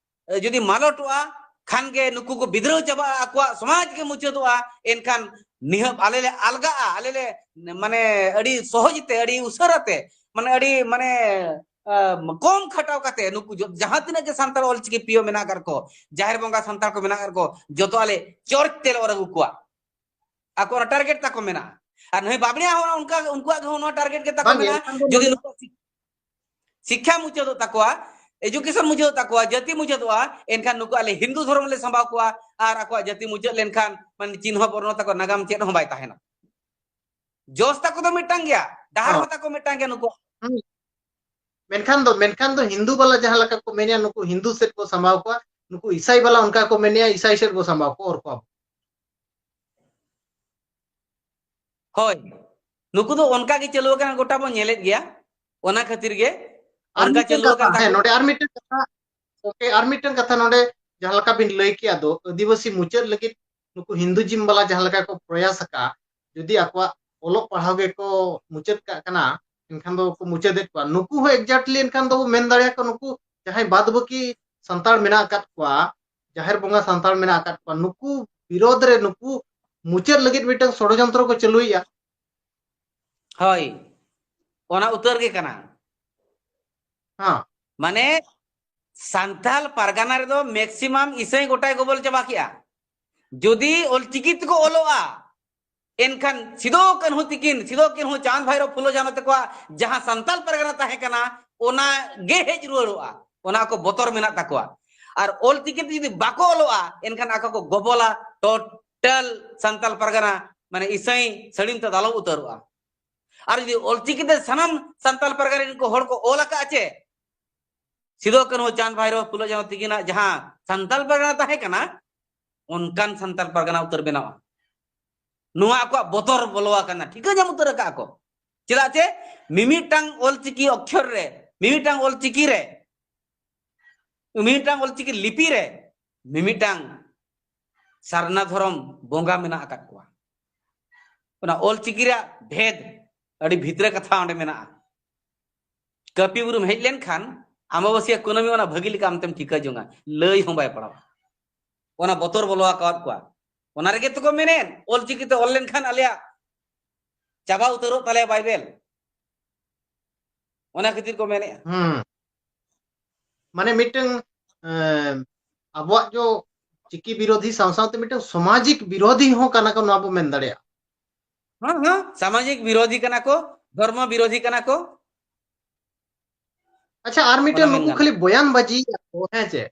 ᱮ, ᱡᱩᱫᱤ ᱢᱟᱞᱚᱴᱚᱜᱼᱟ, ᱠᱷᱟᱱ ᱜᱮ ᱱᱩᱠᱩ ᱠᱚ ᱵᱤᱫᱽᱨᱳᱦ ᱪᱟᱵᱟᱜᱼᱟ, ᱟᱠᱚᱣᱟᱜ ᱥᱚᱢᱟᱡᱽ ᱜᱮ ᱢᱩᱪᱟᱹᱫᱚᱜᱼᱟ, ᱮᱱᱠᱷᱟᱱ ᱱᱤᱦᱟᱹᱯ ᱟᱞᱮ ᱞᱮ ᱟᱞᱜᱟᱜᱼᱟ, ᱟᱞᱮ ᱞᱮ, ᱢᱟᱱᱮ, ᱟᱹᱰᱤ ᱥᱚᱦᱚᱡ ᱛᱮ, ᱟᱹᱰᱤ ᱩᱥᱟᱹᱨᱟ ᱛᱮ, ᱢᱟᱱᱮ, ᱟᱹᱰᱤ, ᱢᱟᱱᱮ, ᱮ, ᱠᱚᱢ ᱠᱷᱟᱴᱟᱣ ᱠᱟᱛᱮ ᱱᱩᱠᱩ ᱡᱚ-, ᱡᱟᱦᱟᱸ ᱛᱤᱱᱟᱹᱜ ᱜᱮ ᱥᱟᱱᱛᱟᱲ ᱚᱞᱪᱤᱠᱤ ᱯᱤᱭᱳ ᱢᱮᱱᱟᱜ ᱟᱠᱟᱫ ᱠᱚ, ᱡᱟᱦᱮᱨ ᱵᱚᱸᱜᱟ ᱥᱟᱱᱛᱟᱲ ᱠᱚ ᱢᱮᱱᱟᱜ ᱟᱠᱟᱫ ᱠᱚ, ᱡᱚᱛᱚ ᱟᱞᱮ ᱪᱚᱨᱪ ᱛᱮᱞᱮ ᱚᱨ ᱟᱹᱜᱩ ᱠᱚᱣᱟ᱾ ᱟᱠᱚ ᱚᱱᱟ target ᱛᱟᱠᱚ ᱢᱮᱱᱟᱜᱼᱟ᱾ ᱟᱨ ᱱᱩᱭ ᱵᱟᱵᱽᱬᱮᱭᱟᱜ ᱦᱚᱸ ᱚᱱᱠᱟ, ᱩᱱᱠᱩᱣᱟᱜ ᱦᱚᱸ ᱱᱚᱣᱟ target ᱜᱮ ᱛᱟᱠᱚ ᱵᱟᱝ, ᱢᱮᱱᱟᱜᱼᱟ᱾ ᱮᱱᱠᱷᱟᱱ ᱫᱚ ᱡᱩᱫᱤ ᱱᱚᱰᱮ ᱱᱩᱠᱩᱣᱟᱜ ᱥᱤ-, ᱥᱤᱠᱠᱷᱟ ᱢᱩᱪᱟᱹᱫᱚᱜ ᱛᱟᱠᱚᱣᱟ, ᱮᱡᱩᱠᱮᱥᱚᱱ ᱢᱩᱪᱟᱹᱫ ᱛᱟᱠᱚᱣᱟ, ᱡᱟᱹᱛᱤ ᱢᱩᱪᱟᱹᱫᱚᱜᱼᱟ, ᱮᱱᱠᱷᱟᱱ ᱱᱩᱠᱩ ᱟᱞᱮ ᱦᱤᱱᱫᱩ ᱫᱷᱚᱨᱚᱢ ᱞᱮ ᱥᱟᱢᱵᱟᱣ ᱠᱚᱣᱟ᱾ ᱟᱨ ᱟᱠᱚᱣᱟᱜ ᱡᱟᱹᱛᱤ ᱢᱩᱪᱟᱹᱫ ᱞᱮᱱᱠᱷᱟᱱ ᱢᱟᱱᱮ ᱪᱤᱱᱦᱟᱹ ᱵᱚᱨᱱᱚ ᱛᱟᱠᱚ, ᱱᱟᱜᱟᱢ ᱪᱮᱫ ᱦᱚᱸ ᱵᱟᱭ ᱛᱟᱦᱮᱱᱟ᱾ ᱡᱚᱥ ᱛᱟᱠᱚ ᱫᱚ ᱢᱤᱫᱴᱟᱝ ᱜᱮᱭᱟ, ᱰᱟᱦᱟᱨ ᱦᱚᱸ᱾ ᱦᱚᱸ ᱛᱟᱠᱚ ᱢᱤᱫᱴᱟᱝ ᱜᱮᱭᱟ ᱱᱩᱠᱩ᱾ ᱦᱩᱸ᱾ ᱢᱮᱱᱠᱷᱟᱱ ᱫᱚ, ᱢᱮᱱᱠᱷᱟᱱ ᱫᱚ ᱦᱤᱱᱫᱩ ᱵᱟᱞᱟ ᱡᱟᱦᱟᱸ ᱞᱮᱠᱟ ᱠᱚ ᱢᱮᱱᱮᱜᱼᱟ, ᱱᱩᱠᱩ ᱦᱤᱱᱫᱩ ᱥᱮᱫ ᱠᱚ ᱥᱟᱢᱵᱟᱣ ᱠᱚᱣᱟ, ᱱᱩᱠᱩ ᱤᱥᱟᱭ ᱵᱟᱞᱟ ᱚᱱᱠᱟ ᱠᱚ ᱢᱮᱱᱮᱜᱼᱟ, ᱤᱥᱟᱭ ᱥᱮᱫ ᱵᱚ ᱥᱟᱢᱵᱟᱣ ᱠᱚᱣᱟ, ᱚᱨ ᱠᱚᱣᱟ ᱵᱚ᱾ ᱦᱳᱭ, ᱱᱩᱠᱩ ᱫᱚ ᱚᱱᱠᱟ ᱜᱮ ᱪᱟᱹᱞᱩ ᱟᱠᱟᱱᱟ, ᱜᱚᱴᱟ ᱵᱚᱱ ᱧᱮᱞᱮᱫ ᱜᱮᱭᱟ᱾ ᱚᱱᱟ ᱠᱷᱟᱹᱛᱤᱨ ᱜᱮ ᱟᱨ ᱚᱱᱠᱟ ᱢᱤᱫᱴᱮᱱ ᱪᱟᱹᱞᱩ ᱟᱠᱟᱱ ᱠᱟᱛᱷᱟ, ᱦᱮᱸ, ᱛᱟᱠᱚ᱾ ᱱᱚᱰᱮ ᱟᱨ ᱢᱤᱫᱴᱮᱱ ᱠᱟᱛᱷᱟ, ᱜᱚᱢᱠᱮ, ᱟᱨ ᱢᱤᱫᱴᱮᱱ ᱠᱟᱛᱷᱟ ᱱᱚᱰᱮ ᱡᱟᱦᱟᱸ ᱞᱮᱠᱟ ᱵᱤᱱ ᱞᱟᱹᱭ ᱠᱮᱜᱼᱟ, ᱫᱚ ᱟᱹᱫᱤᱵᱟᱹᱥᱤ ᱢᱩᱪᱟᱹᱫ ᱞᱟᱹᱜᱤᱫ ᱱᱩᱠᱩ ᱦᱤᱱᱫᱩᱡᱤᱢ ᱵᱟᱞᱟ ᱡᱟᱦᱟᱸ ᱞᱮᱠᱟ ᱠᱚ ᱯᱨᱚᱭᱟᱥ ᱟᱠᱟᱫ, ᱡᱩᱫᱤ ᱟᱠᱚᱣᱟᱜ ᱚᱞᱚᱜ ᱯᱟᱲᱦᱟᱣ ᱜᱮᱠᱚ ᱢᱩᱪᱟᱹᱫ ᱠᱟᱜ ᱠᱟᱱᱟ, ᱮᱱᱠᱷᱟᱱ ᱫᱚ ᱠᱚ ᱢᱩᱪᱟᱹᱫᱮᱫ ᱠᱚᱣᱟ᱾ ᱱᱩᱠᱩ ᱦᱚᱸ exactly ᱮᱱᱠᱷᱟᱱ ᱫᱚ ᱢᱮᱱ ᱫᱟᱲᱮᱭᱟᱠᱚᱣᱟ, ᱱᱩᱠᱩ ᱡᱟᱦᱟᱸᱭ ᱵᱟᱫ ᱵᱟᱹᱠᱤ ᱥᱟᱱᱛᱟᱲ ᱢᱮᱱᱟᱜ ᱟᱠᱟᱫ ᱠᱚᱣᱟ, ᱡᱟᱦᱮᱨ ᱵᱚᱸᱜᱟ ᱥᱟᱱᱛᱟᱲ ᱢᱮᱱᱟᱜ ᱟᱠᱟᱫ ᱠᱚᱣᱟ, ᱱᱩᱠᱩ ᱵᱤᱨᱳᱫᱷ ᱨᱮ, ᱱᱩᱠᱩ ᱢᱩᱪᱟᱹᱫ ᱞᱟᱹᱜᱤᱫ ᱢᱤᱫᱴᱟᱝ ᱥᱚᱲᱚᱡᱚᱱᱛᱨᱚ ᱠᱚ ᱪᱟᱹᱞᱩᱭᱮᱫᱼᱟ᱾ ᱦᱳᱭ, ᱚᱱᱟ ᱩᱛᱟᱹᱨ ᱜᱮ ᱠᱟᱱᱟ᱾ ᱦᱮᱸ᱾ ᱢᱟᱱᱮ ᱥᱟᱱᱛᱟᱞ ᱯᱟᱨᱜᱟᱱᱟ ᱨᱮᱫᱚ maximum ᱤᱥᱟᱹᱭ ᱜᱚᱴᱟᱭ ᱜᱚᱵᱚᱞ ᱪᱟᱵᱟ ᱠᱮᱜᱼᱟ᱾ ᱡᱩᱫᱤ ᱚᱞᱪᱤᱠᱤ ᱛᱮᱠᱚ ᱚᱞᱚᱜᱼᱟ, ᱮᱱᱠᱷᱟᱱ ᱥᱤᱫᱚ ᱠᱟᱹᱱᱦᱩ ᱛᱤᱠᱤᱱ, ᱥᱤᱫᱚ ᱠᱟᱹᱱᱦᱩ, ᱪᱟᱸᱫᱽ ᱵᱷᱟᱭᱨᱚ, ᱯᱷᱩᱞᱳ ᱡᱷᱟᱱᱚ ᱛᱟᱠᱚᱣᱟᱜ ᱡᱟᱦᱟᱸ ᱥᱟᱱᱛᱟᱞ ᱯᱟᱨᱜᱟᱱᱟ ᱛᱟᱦᱮᱸ ᱠᱟᱱᱟ, ᱚᱱᱟ ᱜᱮ ᱦᱮᱡ ᱨᱩᱣᱟᱹᱲᱚᱜᱼᱟ᱾ ᱚᱱᱟ ᱠᱚ ᱵᱚᱛᱚᱨ ᱢᱮᱱᱟᱜ ᱛᱟᱠᱚᱣᱟ᱾ ᱟᱨ ᱚᱞᱪᱤᱠᱤ ᱛᱮ ᱡᱩᱫᱤ ᱵᱟᱠᱚ ᱚᱞᱚᱜᱼᱟ, ᱮᱱᱠᱷᱟᱱ ᱟᱠᱚ ᱠᱚ ᱜᱚᱵᱚᱞᱟ, total ᱥᱟᱱᱛᱟᱞ ᱯᱟᱨᱜᱟᱱᱟ ᱢᱟᱱᱮ ᱤᱥᱟᱹᱭ ᱥᱟᱹᱲᱤᱢ ᱛᱮ ᱫᱟᱞᱚᱵ ᱩᱛᱟᱹᱨᱚᱜᱼᱟ᱾ ᱟᱨ ᱡᱩᱫᱤ ᱚᱞᱪᱤᱠᱤ ᱛᱮ ᱥᱟᱱᱟᱢ ᱥᱟᱱᱛᱟᱞ ᱯᱟᱨᱜᱟᱱᱟ ᱨᱮᱱ ᱠᱚ ᱦᱚᱲ ᱠᱚ ᱚᱞ ᱟᱠᱟᱫᱼᱟ ᱪᱮ, ᱥᱤᱫᱚ ᱠᱟᱹᱱᱦᱩ, ᱪᱟᱸᱫᱽ ᱵᱷᱟᱭᱨᱚ, ᱯᱷᱩᱞᱳ ᱡᱷᱟᱱᱚ ᱛᱤᱠᱤᱱᱟᱜ ᱡᱟᱦᱟᱸ ᱥᱟᱱᱛᱟᱞ ᱯᱟᱨᱜᱟᱱᱟ ᱛᱟᱦᱮᱸ ᱠᱟᱱᱟ, ᱚᱱᱠᱟᱱ ᱥᱟᱱᱛᱟᱞ ᱯᱟᱨᱜᱟᱱᱟ ᱩᱛᱟᱹᱨ ᱵᱮᱱᱟᱣᱟ᱾ ᱱᱚᱣᱟ ᱟᱠᱚᱣᱟᱜ ᱵᱚᱛᱚᱨ ᱵᱚᱞᱚ ᱟᱠᱟᱱᱟ, ᱴᱷᱤᱠᱟᱹ ᱧᱟᱢ ᱩᱛᱟᱹᱨ ᱟᱠᱟᱫ ᱟᱠᱚ᱾ ᱪᱮᱫᱟᱜ ᱪᱮ ᱢᱤᱢᱤᱫᱴᱟᱝ ᱚᱞᱪᱤᱠᱤ ᱚᱠᱠᱷᱚᱨ ᱨᱮ, ᱢᱤᱢᱤᱫᱴᱟᱝ ᱚᱞᱪᱤᱠᱤ ᱨᱮ, ᱢᱤᱢᱤᱫᱴᱟᱝ ᱚᱞᱪᱤᱠᱤ ᱞᱤᱯᱤ ᱨᱮ ᱢᱤᱢᱤᱫᱴᱟᱝ ᱥᱟᱨᱱᱟ ᱫᱷᱚᱨᱚᱢ ᱵᱚᱸᱜᱟ ᱢᱮᱱᱟᱜ ᱟᱠᱟᱫ ᱠᱚᱣᱟ᱾ ᱚᱱᱟ ᱚᱞᱪᱤᱠᱤ ᱨᱮᱭᱟᱜ ᱵᱷᱮᱫ, ᱟᱹᱰᱤ ᱵᱷᱤᱛᱨᱟᱹ ᱠᱟᱛᱷᱟ ᱚᱸᱰᱮ ᱢᱮᱱᱟᱜᱼᱟ᱾ ᱠᱟᱹᱯᱤ ᱵᱩᱨᱩᱢ ᱦᱮᱡ ᱞᱮᱱᱠᱷᱟᱱ ᱟᱢᱵᱟᱵᱟᱹᱥᱭᱟᱹ ᱠᱩᱱᱟᱹᱢᱤ ᱚᱱᱟ ᱵᱷᱟᱹᱜᱤ ᱞᱮᱠᱟ ᱟᱢ ᱛᱮᱢ ᱴᱷᱤᱠᱟᱹ ᱡᱚᱝᱟ, ᱞᱟᱹᱭ ᱦᱚᱸ ᱵᱟᱭ ᱯᱟᱲᱟᱣᱟ᱾ ᱚᱱᱟ ᱵᱚᱛᱚᱨ ᱵᱚᱞᱚ ᱟᱠᱟᱣᱟᱫ ᱠᱚᱣᱟ᱾ ᱚᱱᱟ ᱨᱮᱜᱮ ᱛᱚᱠᱚ ᱢᱮᱱᱮᱫ, ᱚᱞᱪᱤᱠᱤ ᱛᱮ ᱚᱞ ᱞᱮᱱᱠᱷᱟᱱ ᱟᱞᱮᱭᱟᱜ ᱪᱟᱵᱟ ᱩᱛᱟᱹᱨᱚᱜ ᱛᱟᱞᱮᱭᱟ ᱵᱟᱭᱵᱮᱞ᱾ ᱚᱱᱟ ᱠᱷᱟᱹᱛᱤᱨ ᱠᱚ ᱢᱮᱱᱮᱫᱼᱟ᱾ ᱦᱩᱸ᱾ ᱢᱟᱱᱮ ᱢᱤᱫᱴᱟᱝ, ᱮᱸ, ᱟᱵᱚᱣᱟᱜ ᱡᱚ ᱪᱤᱠᱤ ᱵᱤᱨᱳᱫᱷᱤ ᱥᱟᱶ ᱥᱟᱶᱛᱮ ᱢᱤᱫᱴᱟᱝ ᱥᱟᱢᱟᱡᱤᱠ ᱵᱤᱨᱳᱫᱷᱤ ᱦᱚᱸ ᱠᱟᱱᱟ ᱠᱚ, ᱱᱚᱣᱟ ᱵᱚ ᱢᱮᱱ ᱫᱟᱲᱮᱭᱟᱜᱼᱟ᱾ ᱦᱮᱸ, ᱦᱮᱸ, ᱥᱟᱢᱟᱡᱤᱠ ᱵᱤᱨᱳᱫᱷᱤ ᱠᱟᱱᱟ ᱠᱚ, ᱫᱷᱚᱨᱢᱚ ᱵᱤᱨᱳᱫᱷᱤ ᱠᱟᱱᱟ ᱠᱚ᱾ ᱟᱪᱪᱷᱟ, ᱟᱨ ᱢᱤᱫᱴᱮᱱ ᱚᱱᱟ ᱢᱮᱱ ᱱᱩᱠᱩ ᱜᱟᱱᱚᱜᱼᱟ᱾ ᱠᱷᱟᱹᱞᱤ ᱵᱚᱭᱟᱱ ᱵᱟᱡᱤ ᱠᱚ, ᱦᱮᱸ ᱪᱮ?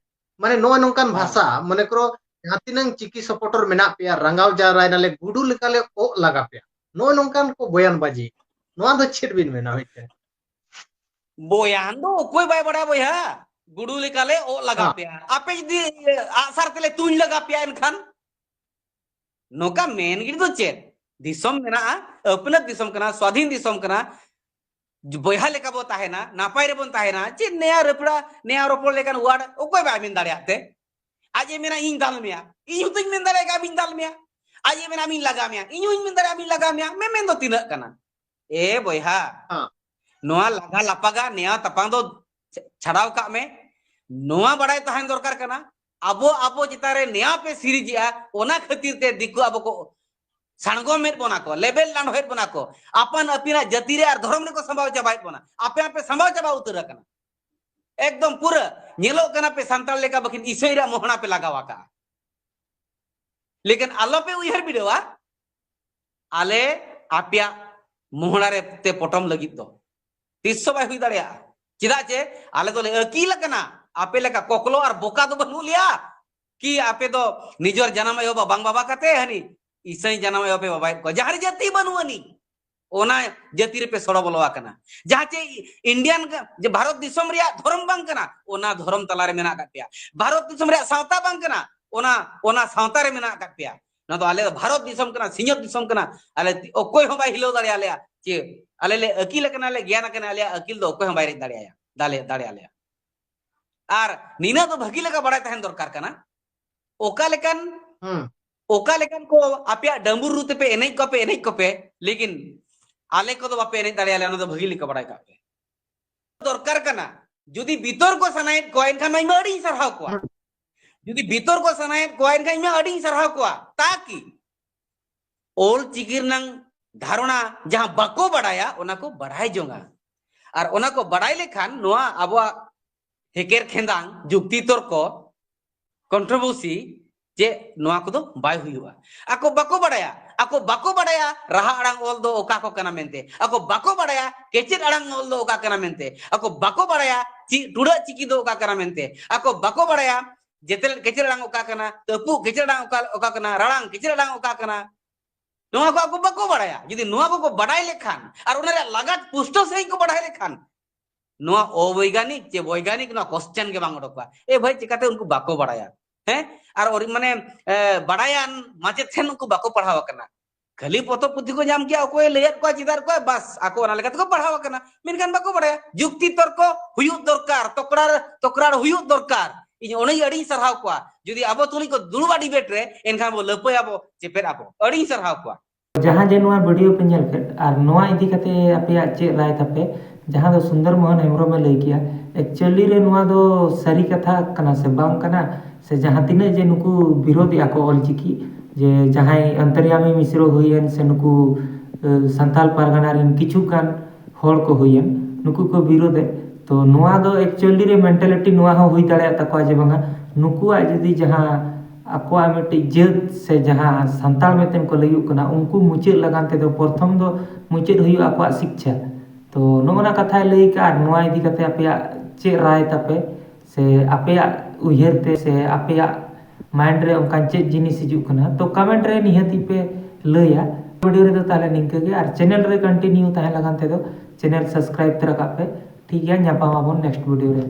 ᱢᱟᱱᱮ ᱱᱚᱜᱼᱚᱭ ᱱᱚᱝᱠᱟᱱ ᱦᱮᱸ᱾ ᱵᱷᱟᱥᱟ, ᱢᱚᱱᱮ ᱠᱚᱨᱚ ᱡᱟᱦᱟᱸ ᱛᱤᱱᱟᱹᱝ ᱪᱤᱠᱤ supporter ᱢᱮᱱᱟᱜ ᱯᱮᱭᱟ, ᱨᱟᱸᱜᱟᱣ ᱡᱟᱣᱨᱟᱭ ᱱᱟᱞᱮ, ᱜᱩᱰᱩ ᱞᱮᱠᱟᱞᱮ ᱚᱜ ᱞᱟᱜᱟ ᱯᱮᱭᱟ, ᱱᱚᱜᱼᱚᱭ ᱱᱚᱝᱠᱟᱱ ᱠᱚ ᱵᱚᱭᱟᱱ ᱵᱟᱡᱤ, ᱱᱚᱣᱟ ᱫᱚ ᱪᱮᱫ ᱵᱤᱱ ᱢᱮᱱᱟ ᱢᱤᱫᱴᱮᱱ? ᱵᱚᱭᱟᱱ ᱫᱚ ᱚᱠᱚᱭ ᱵᱟᱭ ᱵᱟᱲᱟᱭᱟ ᱵᱚᱭᱦᱟ? ᱜᱩᱰᱩ ᱞᱮᱠᱟᱞᱮ ᱚᱜ ᱞᱟᱜᱟ ᱦᱮᱸ᱾ ᱯᱮᱭᱟ, ᱟᱯᱮ ᱡᱩᱫᱤ ᱟᱜᱼᱥᱟᱨ ᱛᱮᱞᱮ ᱛᱩᱧ ᱞᱟᱜᱟ ᱯᱮᱭᱟ ᱮᱱᱠᱷᱟᱱ? ᱱᱚᱝᱠᱟ ᱢᱮᱱ ᱜᱤᱰᱤ ᱫᱚ ᱪᱮᱫ? ᱫᱤᱥᱚᱢ ᱢᱮᱱᱟᱜᱼᱟ, ᱟᱹᱯᱱᱟᱹᱛ ᱫᱤᱥᱚᱢ ᱠᱟᱱᱟ, ᱥᱣᱟᱫᱷᱤᱱ ᱫᱤᱥᱚᱢ ᱠᱟᱱᱟ, ᱵᱚᱭᱦᱟ ᱞᱮᱠᱟ ᱵᱚ ᱛᱟᱦᱮᱱᱟ, ᱱᱟᱯᱟᱭ ᱨᱮᱵᱚᱱ ᱛᱟᱦᱮᱱᱟ᱾ ᱪᱮᱫ ᱱᱮᱭᱟ ᱨᱟᱹᱯᱲᱟ, ᱱᱮᱭᱟ ᱨᱚᱯᱚᱲ ᱞᱮᱠᱟᱱ word ᱚᱠᱚᱭ ᱵᱟᱭ ᱢᱮᱱ ᱫᱟᱲᱮᱭᱟᱜ ᱛᱮ? ᱟᱡ ᱮ ᱢᱮᱱᱟ, "ᱤᱧ ᱫᱟᱞ ᱢᱮᱭᱟ", ᱤᱧ ᱦᱚᱸᱛᱚᱧ ᱢᱮᱱ ᱫᱟᱲᱮᱭᱟᱜ ᱜᱮᱭᱟ, "ᱟᱢᱤᱧ ᱫᱟᱞ ᱢᱮᱭᱟ", ᱟᱡ ᱮ ᱢᱮᱱᱟ, "ᱟᱢᱤᱧ ᱞᱟᱜᱟ ᱢᱮᱭᱟ", ᱤᱧ ᱦᱚᱸᱧ ᱢᱮᱱ ᱫᱟᱲᱮᱭᱟᱜᱼᱟ, "ᱟᱢᱤᱧ ᱞᱟᱜᱟ ᱢᱮᱭᱟ", ᱢᱮᱢᱮᱱ ᱫᱚ ᱛᱤᱱᱟᱹᱜ ᱠᱟᱱᱟ? ᱮ ᱵᱚᱭᱦᱟ, ᱦᱮᱸ᱾ ᱱᱚᱣᱟ ᱞᱟᱜᱟ ᱞᱟᱯᱟᱜᱟ ᱱᱮᱭᱟᱣ ᱛᱟᱯᱟᱢ ᱫᱚ ᱪᱷᱟᱰᱟᱣ ᱠᱟᱜ ᱢᱮ᱾ ᱱᱚᱣᱟ ᱵᱟᱲᱟᱭ ᱛᱟᱦᱮᱱ ᱫᱚᱨᱠᱟᱨ ᱠᱟᱱᱟ, ᱟᱵᱚ ᱟᱵᱚ ᱪᱮᱛᱟᱱ ᱨᱮ ᱱᱮᱭᱟᱣ ᱯᱮ ᱥᱤᱨᱤᱡᱮᱜᱼᱟ, ᱚᱱᱟ ᱠᱷᱟᱹᱛᱤᱨ ᱛᱮ ᱫᱤᱠᱩ ᱟᱵᱚ ᱠᱚ ᱥᱟᱬᱜᱚᱢᱮᱫ ᱵᱚᱱᱟ ᱠᱚ, ᱞᱮᱵᱮᱞ ᱞᱟᱸᱰᱷᱚᱭᱮᱫ ᱵᱚᱱᱟ ᱠᱚ, ᱟᱯᱟᱱ ᱟᱹᱯᱤᱱᱟᱜ ᱡᱟᱹᱛᱤ ᱨᱮ ᱟᱨ ᱫᱷᱚᱨᱚᱢ ᱨᱮᱠᱚ ᱥᱟᱢᱵᱟᱣ ᱪᱟᱵᱟᱭᱮᱫ ᱵᱚᱱᱟ, ᱟᱯᱮ ᱟᱯᱮ ᱥᱟᱢᱵᱟᱣ ᱪᱟᱵᱟ ᱩᱛᱟᱹᱨ ᱟᱠᱟᱱᱟ᱾ ᱮᱠᱫᱚᱢ ᱯᱩᱨᱟᱹ ᱧᱮᱞᱚᱜ ᱠᱟᱱᱟ ᱯᱮ ᱥᱟᱱᱛᱟᱲ ᱞᱮᱠᱟ, ᱵᱟᱹᱠᱤᱱ ᱤᱥᱟᱹᱭ ᱨᱮᱭᱟᱜ ᱢᱚᱦᱲᱟ ᱯᱮ ᱞᱟᱜᱟᱣ ᱟᱠᱟᱜᱼᱟ᱾ ᱞᱮᱠᱤᱱ ᱟᱞᱚᱯᱮ ᱩᱭᱦᱟᱹᱨ ᱵᱤᱰᱟᱹᱣᱟ, ᱟᱞᱮ ᱟᱯᱮᱭᱟᱜ ᱢᱚᱦᱲᱟ ᱨᱮ ᱛᱮ ᱯᱚᱴᱚᱢ ᱞᱟᱹᱜᱤᱫ ᱫᱚ ᱛᱤᱥ ᱦᱚᱸ ᱵᱟᱭ ᱦᱩᱭ ᱫᱟᱲᱮᱭᱟᱜᱼᱟ᱾ ᱪᱮᱫᱟᱜ ᱪᱮ ᱟᱞᱮ ᱫᱚᱞᱮ ᱟᱹᱠᱤᱞ ᱟᱠᱟᱱᱟ, ᱟᱯᱮ ᱞᱮᱠᱟ ᱠᱚᱠᱞᱚ ᱟᱨ ᱵᱚᱠᱟ ᱫᱚ ᱵᱟᱹᱱᱩᱜ ᱞᱮᱭᱟ᱾ ᱠᱤ ᱟᱯᱮ ᱫᱚ ᱱᱤᱡᱚᱨ ᱡᱟᱱᱟᱢ ᱟᱭᱳ ᱵᱟᱵᱟ ᱵᱟᱝ ᱵᱟᱵᱟ ᱠᱟᱛᱮ ᱦᱟᱹᱱᱤ ᱤᱥᱟᱹᱭ ᱡᱟᱱᱟᱢ ᱟᱭᱳ ᱯᱮ ᱵᱟᱵᱟᱭᱮᱫ ᱠᱚᱣᱟ, ᱡᱟᱦᱟᱸ ᱨᱮ ᱡᱟᱹᱛᱤ ᱵᱟᱹᱱᱩᱜ ᱟᱹᱱᱤᱡ, ᱚᱱᱟ ᱡᱟᱹᱛᱤ ᱨᱮᱯᱮ ᱥᱚᱲᱚ ᱵᱚᱞᱚ ᱟᱠᱟᱱᱟ᱾ ᱡᱟᱦᱟᱸ ᱪᱮ ᱤᱱᱰᱤᱭᱟᱱ ᱜᱟ-, ᱡᱮ ᱵᱷᱟᱨᱚᱛ ᱫᱤᱥᱚᱢ ᱨᱮᱭᱟᱜ ᱫᱷᱚᱨᱚᱢ ᱵᱟᱝ ᱠᱟᱱᱟ, ᱚᱱᱟ ᱫᱷᱚᱨᱚᱢ ᱛᱟᱞᱟ ᱨᱮ ᱢᱮᱱᱟᱜ ᱟᱠᱟᱫ ᱯᱮᱭᱟ᱾ ᱵᱷᱟᱨᱚᱛ ᱫᱤᱥᱚᱢ ᱨᱮᱭᱟᱜ ᱥᱟᱶᱛᱟ ᱵᱟᱝ ᱠᱟᱱᱟ, ᱚᱱᱟ, ᱚᱱᱟ ᱥᱟᱶᱛᱟ ᱨᱮ ᱢᱮᱱᱟᱜ ᱟᱠᱟᱫ ᱯᱮᱭᱟ᱾ ᱱᱚᱣᱟ ᱫᱚ ᱟᱞᱮ ᱫᱚ ᱵᱷᱟᱨᱚᱛ ᱫᱤᱥᱚᱢ ᱠᱟᱱᱟ, ᱥᱤᱧᱚᱛ ᱫᱤᱥᱚᱢ ᱠᱟᱱᱟ, ᱟᱞᱮ ᱛᱤ-, ᱚᱠᱚᱭ ᱦᱚᱸ ᱵᱟᱭ ᱦᱤᱞᱟᱹᱣ ᱫᱟᱲᱮᱭᱟᱞᱮᱭᱟ᱾ ᱪᱮ ᱟᱞᱮ ᱞᱮ ᱟᱹᱠᱤᱞ ᱟᱠᱟᱱᱟ, ᱞᱮ ᱜᱮᱭᱟᱱ ᱟᱠᱟᱱᱟ, ᱟᱞᱮᱭᱟᱜ ᱟᱹᱠᱤᱞ ᱫᱚ ᱚᱠᱚᱭ ᱦᱚᱸ ᱵᱟᱭ ᱨᱮᱡ ᱫᱟᱲᱮᱭᱟᱭᱟ, ᱫᱟᱞᱮ, ᱫᱟᱲᱮᱭᱟᱞᱮᱭᱟ᱾ ᱟᱨ ᱱᱤᱱᱟᱹᱜ ᱫᱚ ᱵᱷᱟᱹᱜᱤ ᱞᱮᱠᱟ ᱵᱟᱲᱟᱭ ᱛᱟᱦᱮᱱ ᱫᱚᱨᱠᱟᱨ ᱠᱟᱱᱟ, ᱚᱠᱟ ᱞᱮᱠᱟᱱ, ᱦᱩᱸ᱾ ᱚᱠᱟ ᱞᱮᱠᱟᱱ ᱠᱚ ᱟᱯᱮᱭᱟᱜ ᱰᱟᱹᱢᱵᱩᱨ ᱨᱩ ᱛᱮᱯᱮ ᱮᱱᱮᱡ ᱠᱚᱯᱮ, ᱮᱱᱮᱡ ᱠᱚᱯᱮ, ᱞᱮᱠᱤᱱ ᱟᱞᱮ ᱠᱚᱫᱚ ᱵᱟᱯᱮ ᱮᱱᱮᱡ ᱫᱟᱲᱮᱭᱟᱞᱮᱭᱟ, ᱚᱱᱟ ᱫᱚ ᱵᱷᱟᱹᱜᱤ ᱞᱮᱠᱟ ᱵᱟᱲᱟᱭ ᱠᱟᱜ ᱯᱮ᱾ ᱫᱚᱨᱠᱟᱨ ᱠᱟᱱᱟ᱾ ᱡᱩᱫᱤ ᱵᱤᱛᱚᱨᱠᱚ ᱥᱟᱱᱟᱭᱮᱫ ᱠᱚᱣᱟ, ᱮᱱᱠᱷᱟᱱ ᱢᱟ ᱤᱧ ᱢᱟ ᱟᱹᱰᱤᱧ ᱥᱟᱨᱦᱟᱣ ᱠᱚᱣᱟ᱾ ᱦᱩᱸ᱾ ᱡᱩᱫᱤ ᱵᱤᱛᱚᱨᱠᱚ ᱥᱟᱱᱟᱭᱮᱫ ᱠᱚᱣᱟ, ᱮᱱᱠᱷᱟᱱ ᱤᱧ ᱢᱟ ᱟᱹᱰᱤᱧ ᱥᱟᱨᱦᱟᱣ ᱠᱚᱣᱟ᱾ ᱛᱟᱠᱤ ᱚᱞ ᱪᱤᱠᱤ ᱨᱮᱱᱟᱝ ᱫᱷᱟᱨᱚᱱᱟ ᱡᱟᱦᱟᱸ ᱵᱟᱠᱚ ᱵᱟᱲᱟᱭᱟ, ᱚᱱᱟ ᱠᱚ ᱵᱟᱲᱟᱭ ᱡᱚᱝᱟ᱾ ᱟᱨ ᱚᱱᱟ ᱠᱚ ᱵᱟᱲᱟᱭ ᱞᱮᱠᱷᱟᱱ ᱱᱚᱣᱟ ᱟᱵᱚᱣᱟᱜ ᱦᱮᱠᱮᱨ ᱠᱷᱮᱸᱫᱟᱝ, ᱡᱩᱠᱛᱤ ᱛᱚᱨᱠᱚ, controversy, ᱪᱮᱫ ᱱᱚᱣᱟ ᱠᱚᱫᱚ ᱵᱟᱭ ᱦᱩᱭᱩᱜᱼᱟ᱾ ᱟᱠᱚ ᱵᱟᱠᱚ ᱵᱟᱲᱟᱭᱟ, ᱟᱠᱚ ᱵᱟᱠᱚ ᱵᱟᱲᱟᱭᱟ ᱨᱟᱦᱟ ᱟᱲᱟᱝ ᱚᱞ ᱫᱚ ᱚᱠᱟ ᱠᱚ ᱠᱟᱱᱟ ᱢᱮᱱᱛᱮ᱾ ᱟᱠᱚ ᱵᱟᱠᱚ ᱵᱟᱲᱟᱭᱟ ᱠᱮᱪᱮᱫ ᱟᱲᱟᱝ ᱚᱞ ᱫᱚ ᱚᱠᱟ ᱠᱟᱱᱟ ᱢᱮᱱᱛᱮ᱾ ᱟᱠᱚ ᱵᱟᱠᱚ ᱵᱟᱲᱟᱭᱟ ᱪᱤ-, ᱴᱩᱰᱟᱹᱜ ᱪᱤᱠᱤ ᱫᱚ ᱚᱠᱟ ᱠᱟᱱᱟ ᱢᱮᱱᱛᱮ᱾ ᱟᱠᱚ ᱵᱟᱠᱚ ᱵᱟᱲᱟᱭᱟ ᱡᱮᱛᱮᱞ ᱠᱮᱪᱮᱫ ᱟᱲᱟᱝ ᱚᱠᱟ ᱠᱟᱱᱟ, ᱛᱟᱹᱯᱩᱜ ᱠᱮᱪᱮᱫ ᱟᱲᱟᱝ ᱚᱠᱟ, ᱚᱠᱟ ᱠᱟᱱᱟ, ᱨᱟᱲᱟᱝ ᱠᱮᱪᱮᱫ ᱟᱲᱟᱝ ᱚᱠᱟ ᱠᱟᱱᱟ᱾ ᱱᱚᱣᱟ ᱠᱚ ᱟᱠᱚ ᱵᱟᱠᱚ ᱵᱟᱲᱟᱭᱟ᱾ ᱡᱩᱫᱤ ᱱᱚᱣᱟ ᱠᱚᱠᱚ ᱵᱟᱰᱟᱭ ᱞᱮᱠᱷᱟᱱ ᱟᱨ ᱚᱱᱟ ᱨᱮᱭᱟᱜ ᱞᱟᱜᱟᱛ ᱯᱩᱥᱴᱟᱹᱣ ᱥᱟᱺᱦᱤᱡ ᱠᱚ ᱵᱟᱰᱟᱭ ᱞᱮᱠᱷᱟᱱ, ᱱᱚᱣᱟ ᱚᱵᱳᱭᱜᱟᱱᱤᱠ ᱪᱮ ᱵᱳᱭᱜᱟᱱᱤᱠ ᱱᱚᱣᱟ ᱠᱚᱥᱪᱮᱱ ᱜᱮ ᱵᱟᱝ ᱚᱰᱚᱠᱚᱜᱼᱟ᱾ ᱮ ᱵᱷᱟᱹᱭ, ᱪᱤᱠᱟᱹᱛᱮ ᱩᱱᱠᱩ ᱵᱟᱠᱚ ᱵᱟᱲᱟᱭᱟ? ᱦᱮᱸ? ᱟᱨ ᱚᱨ-, ᱢᱟᱱᱮ, ᱮ, ᱵᱟᱲᱟᱭᱟᱱ ᱢᱟᱪᱮᱫ ᱴᱷᱮᱱ ᱩᱱᱠᱩ ᱵᱟᱠᱚ ᱯᱟᱲᱦᱟᱣ ᱟᱠᱟᱱᱟ᱾ ᱠᱷᱟᱹᱞᱤ ᱯᱚᱛᱚᱵ ᱯᱩᱛᱷᱤ ᱠᱚ ᱧᱟᱢ ᱠᱮᱜᱼᱟ, ᱚᱠᱚᱭᱮ ᱞᱟᱹᱭᱟᱫ ᱠᱚᱣᱟ, ᱪᱮᱫᱟᱜ ᱠᱚᱣᱟ, ᱵᱟᱥ, ᱟᱠᱚ ᱚᱱᱟ ᱞᱮᱠᱟ ᱛᱮᱠᱚ ᱯᱟᱲᱦᱟᱣ ᱟᱠᱟᱱᱟ, ᱢᱮᱱᱠᱷᱟᱱ ᱵᱟᱠᱚ ᱵᱟᱲᱟᱭᱟ᱾ ᱡᱩᱠᱛᱤ ᱛᱚᱨᱠᱚ ᱦᱩᱭᱩᱜ ᱫᱚᱨᱠᱟᱨ, ᱛᱚᱠᱨᱟᱨ, ᱛᱚᱠᱨᱟᱨ ᱦᱩᱭᱩᱜ ᱫᱚᱨᱠᱟᱨ᱾ ᱤᱧ ᱚᱱᱟᱧ ᱟᱹᱰᱤᱧ ᱥᱟᱨᱦᱟᱣ ᱠᱚᱣᱟ᱾ ᱡᱩᱫᱤ ᱟᱵᱚ ᱛᱩᱞᱩᱡ ᱠᱚ ᱫᱩᱲᱩᱵᱼᱟ ᱰᱤᱵᱮᱴ ᱨᱮ, ᱮᱱᱠᱷᱟᱱ ᱵᱚ ᱞᱟᱹᱯᱟᱹᱭᱟᱵᱚ, ᱪᱮᱯᱮᱫ ᱟᱵᱚ᱾ ᱟᱹᱰᱤᱧ ᱥᱟᱨᱦᱟᱣ ᱠᱚᱣᱟ᱾ ᱡᱟᱦᱟᱸ ᱡᱮ ᱱᱚᱣᱟ ᱵᱷᱤᱰᱤᱭᱳ ᱯᱮ ᱧᱮᱞ ᱠᱮᱫ, ᱟᱨ ᱱᱚᱣᱟ ᱤᱫᱤ ᱠᱟᱛᱮ ᱟᱯᱮᱭᱟᱜ ᱪᱮᱫ ᱨᱟᱭ ᱛᱟᱯᱮ? ᱡᱟᱦᱟᱸ ᱫᱚ ᱥᱩᱱᱫᱚᱨ ᱢᱳᱦᱚᱱ ᱦᱮᱢᱵᱨᱚᱢᱮ ᱞᱟᱹᱭ ᱠᱮᱜᱼᱟ, actually ᱨᱮ ᱱᱚᱣᱟ ᱫᱚ ᱥᱟᱹᱨᱤ ᱠᱟᱛᱷᱟ ᱠᱟᱱᱟ ᱥᱮ ᱵᱟᱝ ᱠᱟᱱᱟ? ᱥᱮ ᱡᱟᱦᱟᱸ ᱛᱤᱱᱟᱹᱜ ᱡᱮ ᱱᱩᱠᱩ ᱵᱤᱨᱳᱫᱷᱮᱜᱼᱟ ᱠᱚ ᱚᱞᱪᱤᱠᱤ, ᱡᱮ ᱡᱟᱦᱟᱸᱭ ᱚᱱᱛᱚᱨᱭᱟᱢᱤ ᱢᱤᱥᱨᱚ ᱦᱩᱭᱮᱱ, ᱥᱮ ᱱᱩᱠᱩ, ᱮ, ᱥᱟᱱᱛᱟᱞ ᱯᱟᱨᱜᱟᱱᱟ ᱨᱮᱱ ᱠᱤᱪᱷᱩ ᱜᱟᱱ ᱦᱚᱲ ᱠᱚ ᱦᱩᱭᱮᱱ, ᱱᱩᱠᱩ ᱠᱚ ᱵᱤᱨᱳᱫᱷᱮᱫ, ᱛᱚ ᱱᱚᱣᱟ ᱫᱚ actually ᱨᱮ ᱢᱮᱱᱴᱟᱞᱤᱴᱤ ᱱᱚᱣᱟ ᱦᱚᱸ ᱦᱩᱭ ᱫᱟᱲᱮᱭᱟᱜ ᱛᱟᱠᱚᱣᱟ ᱡᱮ ᱵᱟᱝᱟ, ᱱᱩᱠᱩᱣᱟᱜ ᱡᱩᱫᱤ ᱡᱟᱦᱟᱸ ᱟᱠᱚᱣᱟᱜ ᱢᱤᱫᱴᱤᱡ ᱡᱟᱹᱛ ᱥᱮ ᱡᱟᱦᱟᱸ ᱥᱟᱱᱛᱟᱲ ᱢᱮᱱᱛᱮ ᱠᱚ ᱞᱟᱹᱭᱩᱜ ᱠᱟᱱᱟ, ᱩᱱᱠᱩ ᱢᱩᱪᱟᱹᱫ ᱞᱟᱜᱟᱱ ᱛᱮᱫᱚ ᱯᱨᱚᱛᱷᱚᱢ ᱫᱚ ᱢᱩᱪᱟᱹᱫ ᱦᱩᱭᱩᱜᱼᱟ ᱟᱠᱚᱣᱟᱜ ᱥᱤᱠᱪᱷᱟ᱾ ᱛᱚ ᱱᱚᱜᱼᱚ ᱱᱟ ᱠᱟᱛᱷᱟᱭ ᱞᱟᱹᱭ ᱠᱟᱜᱼᱟ᱾ ᱟᱨ ᱱᱚᱣᱟ ᱤᱫᱤ ᱠᱟᱛᱮ ᱟᱯᱮᱭᱟᱜ ᱪᱮᱫ ᱨᱟᱭ ᱛᱟᱯᱮ, ᱥᱮ ᱟᱯᱮᱭᱟᱜ ᱩᱭᱦᱟᱹᱨ ᱛᱮ, ᱥᱮ ᱟᱯᱮᱭᱟᱜ ᱢᱟᱭᱤᱱᱰ ᱨᱮ ᱚᱱᱠᱟᱱ ᱪᱮᱫ ᱡᱤᱱᱤᱥ ᱦᱤᱡᱩᱜ ᱠᱟᱱᱟ, ᱛᱚ ᱠᱚᱢᱮᱱᱴ ᱨᱮ ᱱᱤᱦᱟᱹᱛᱤ ᱯᱮ ᱞᱟᱹᱭᱟ᱾ ᱵᱷᱤᱰᱤᱭᱳ ᱨᱮᱫᱚ ᱛᱟᱦᱚᱞᱮ ᱱᱤᱝᱠᱟᱹ ᱜᱮ, ᱟᱨ ᱪᱮᱱᱮᱞ ᱨᱮ ᱠᱚᱱᱴᱤᱱᱤᱭᱩ ᱛᱟᱦᱮᱸ ᱞᱟᱜᱟᱱ ᱛᱮᱫᱚ ᱪᱮᱱᱮᱞ ᱥᱟᱵᱥᱠᱨᱟᱭᱤᱵ ᱛᱚᱨᱟ ᱠᱟᱜ ᱯᱮ᱾ ᱴᱷᱤᱠ ᱜᱮᱭᱟ, ᱧᱟᱯᱟᱢ ᱟᱵᱚᱱ ᱱᱮᱠᱥᱴ ᱵᱷᱤᱰᱤᱭᱳ ᱨᱮ᱾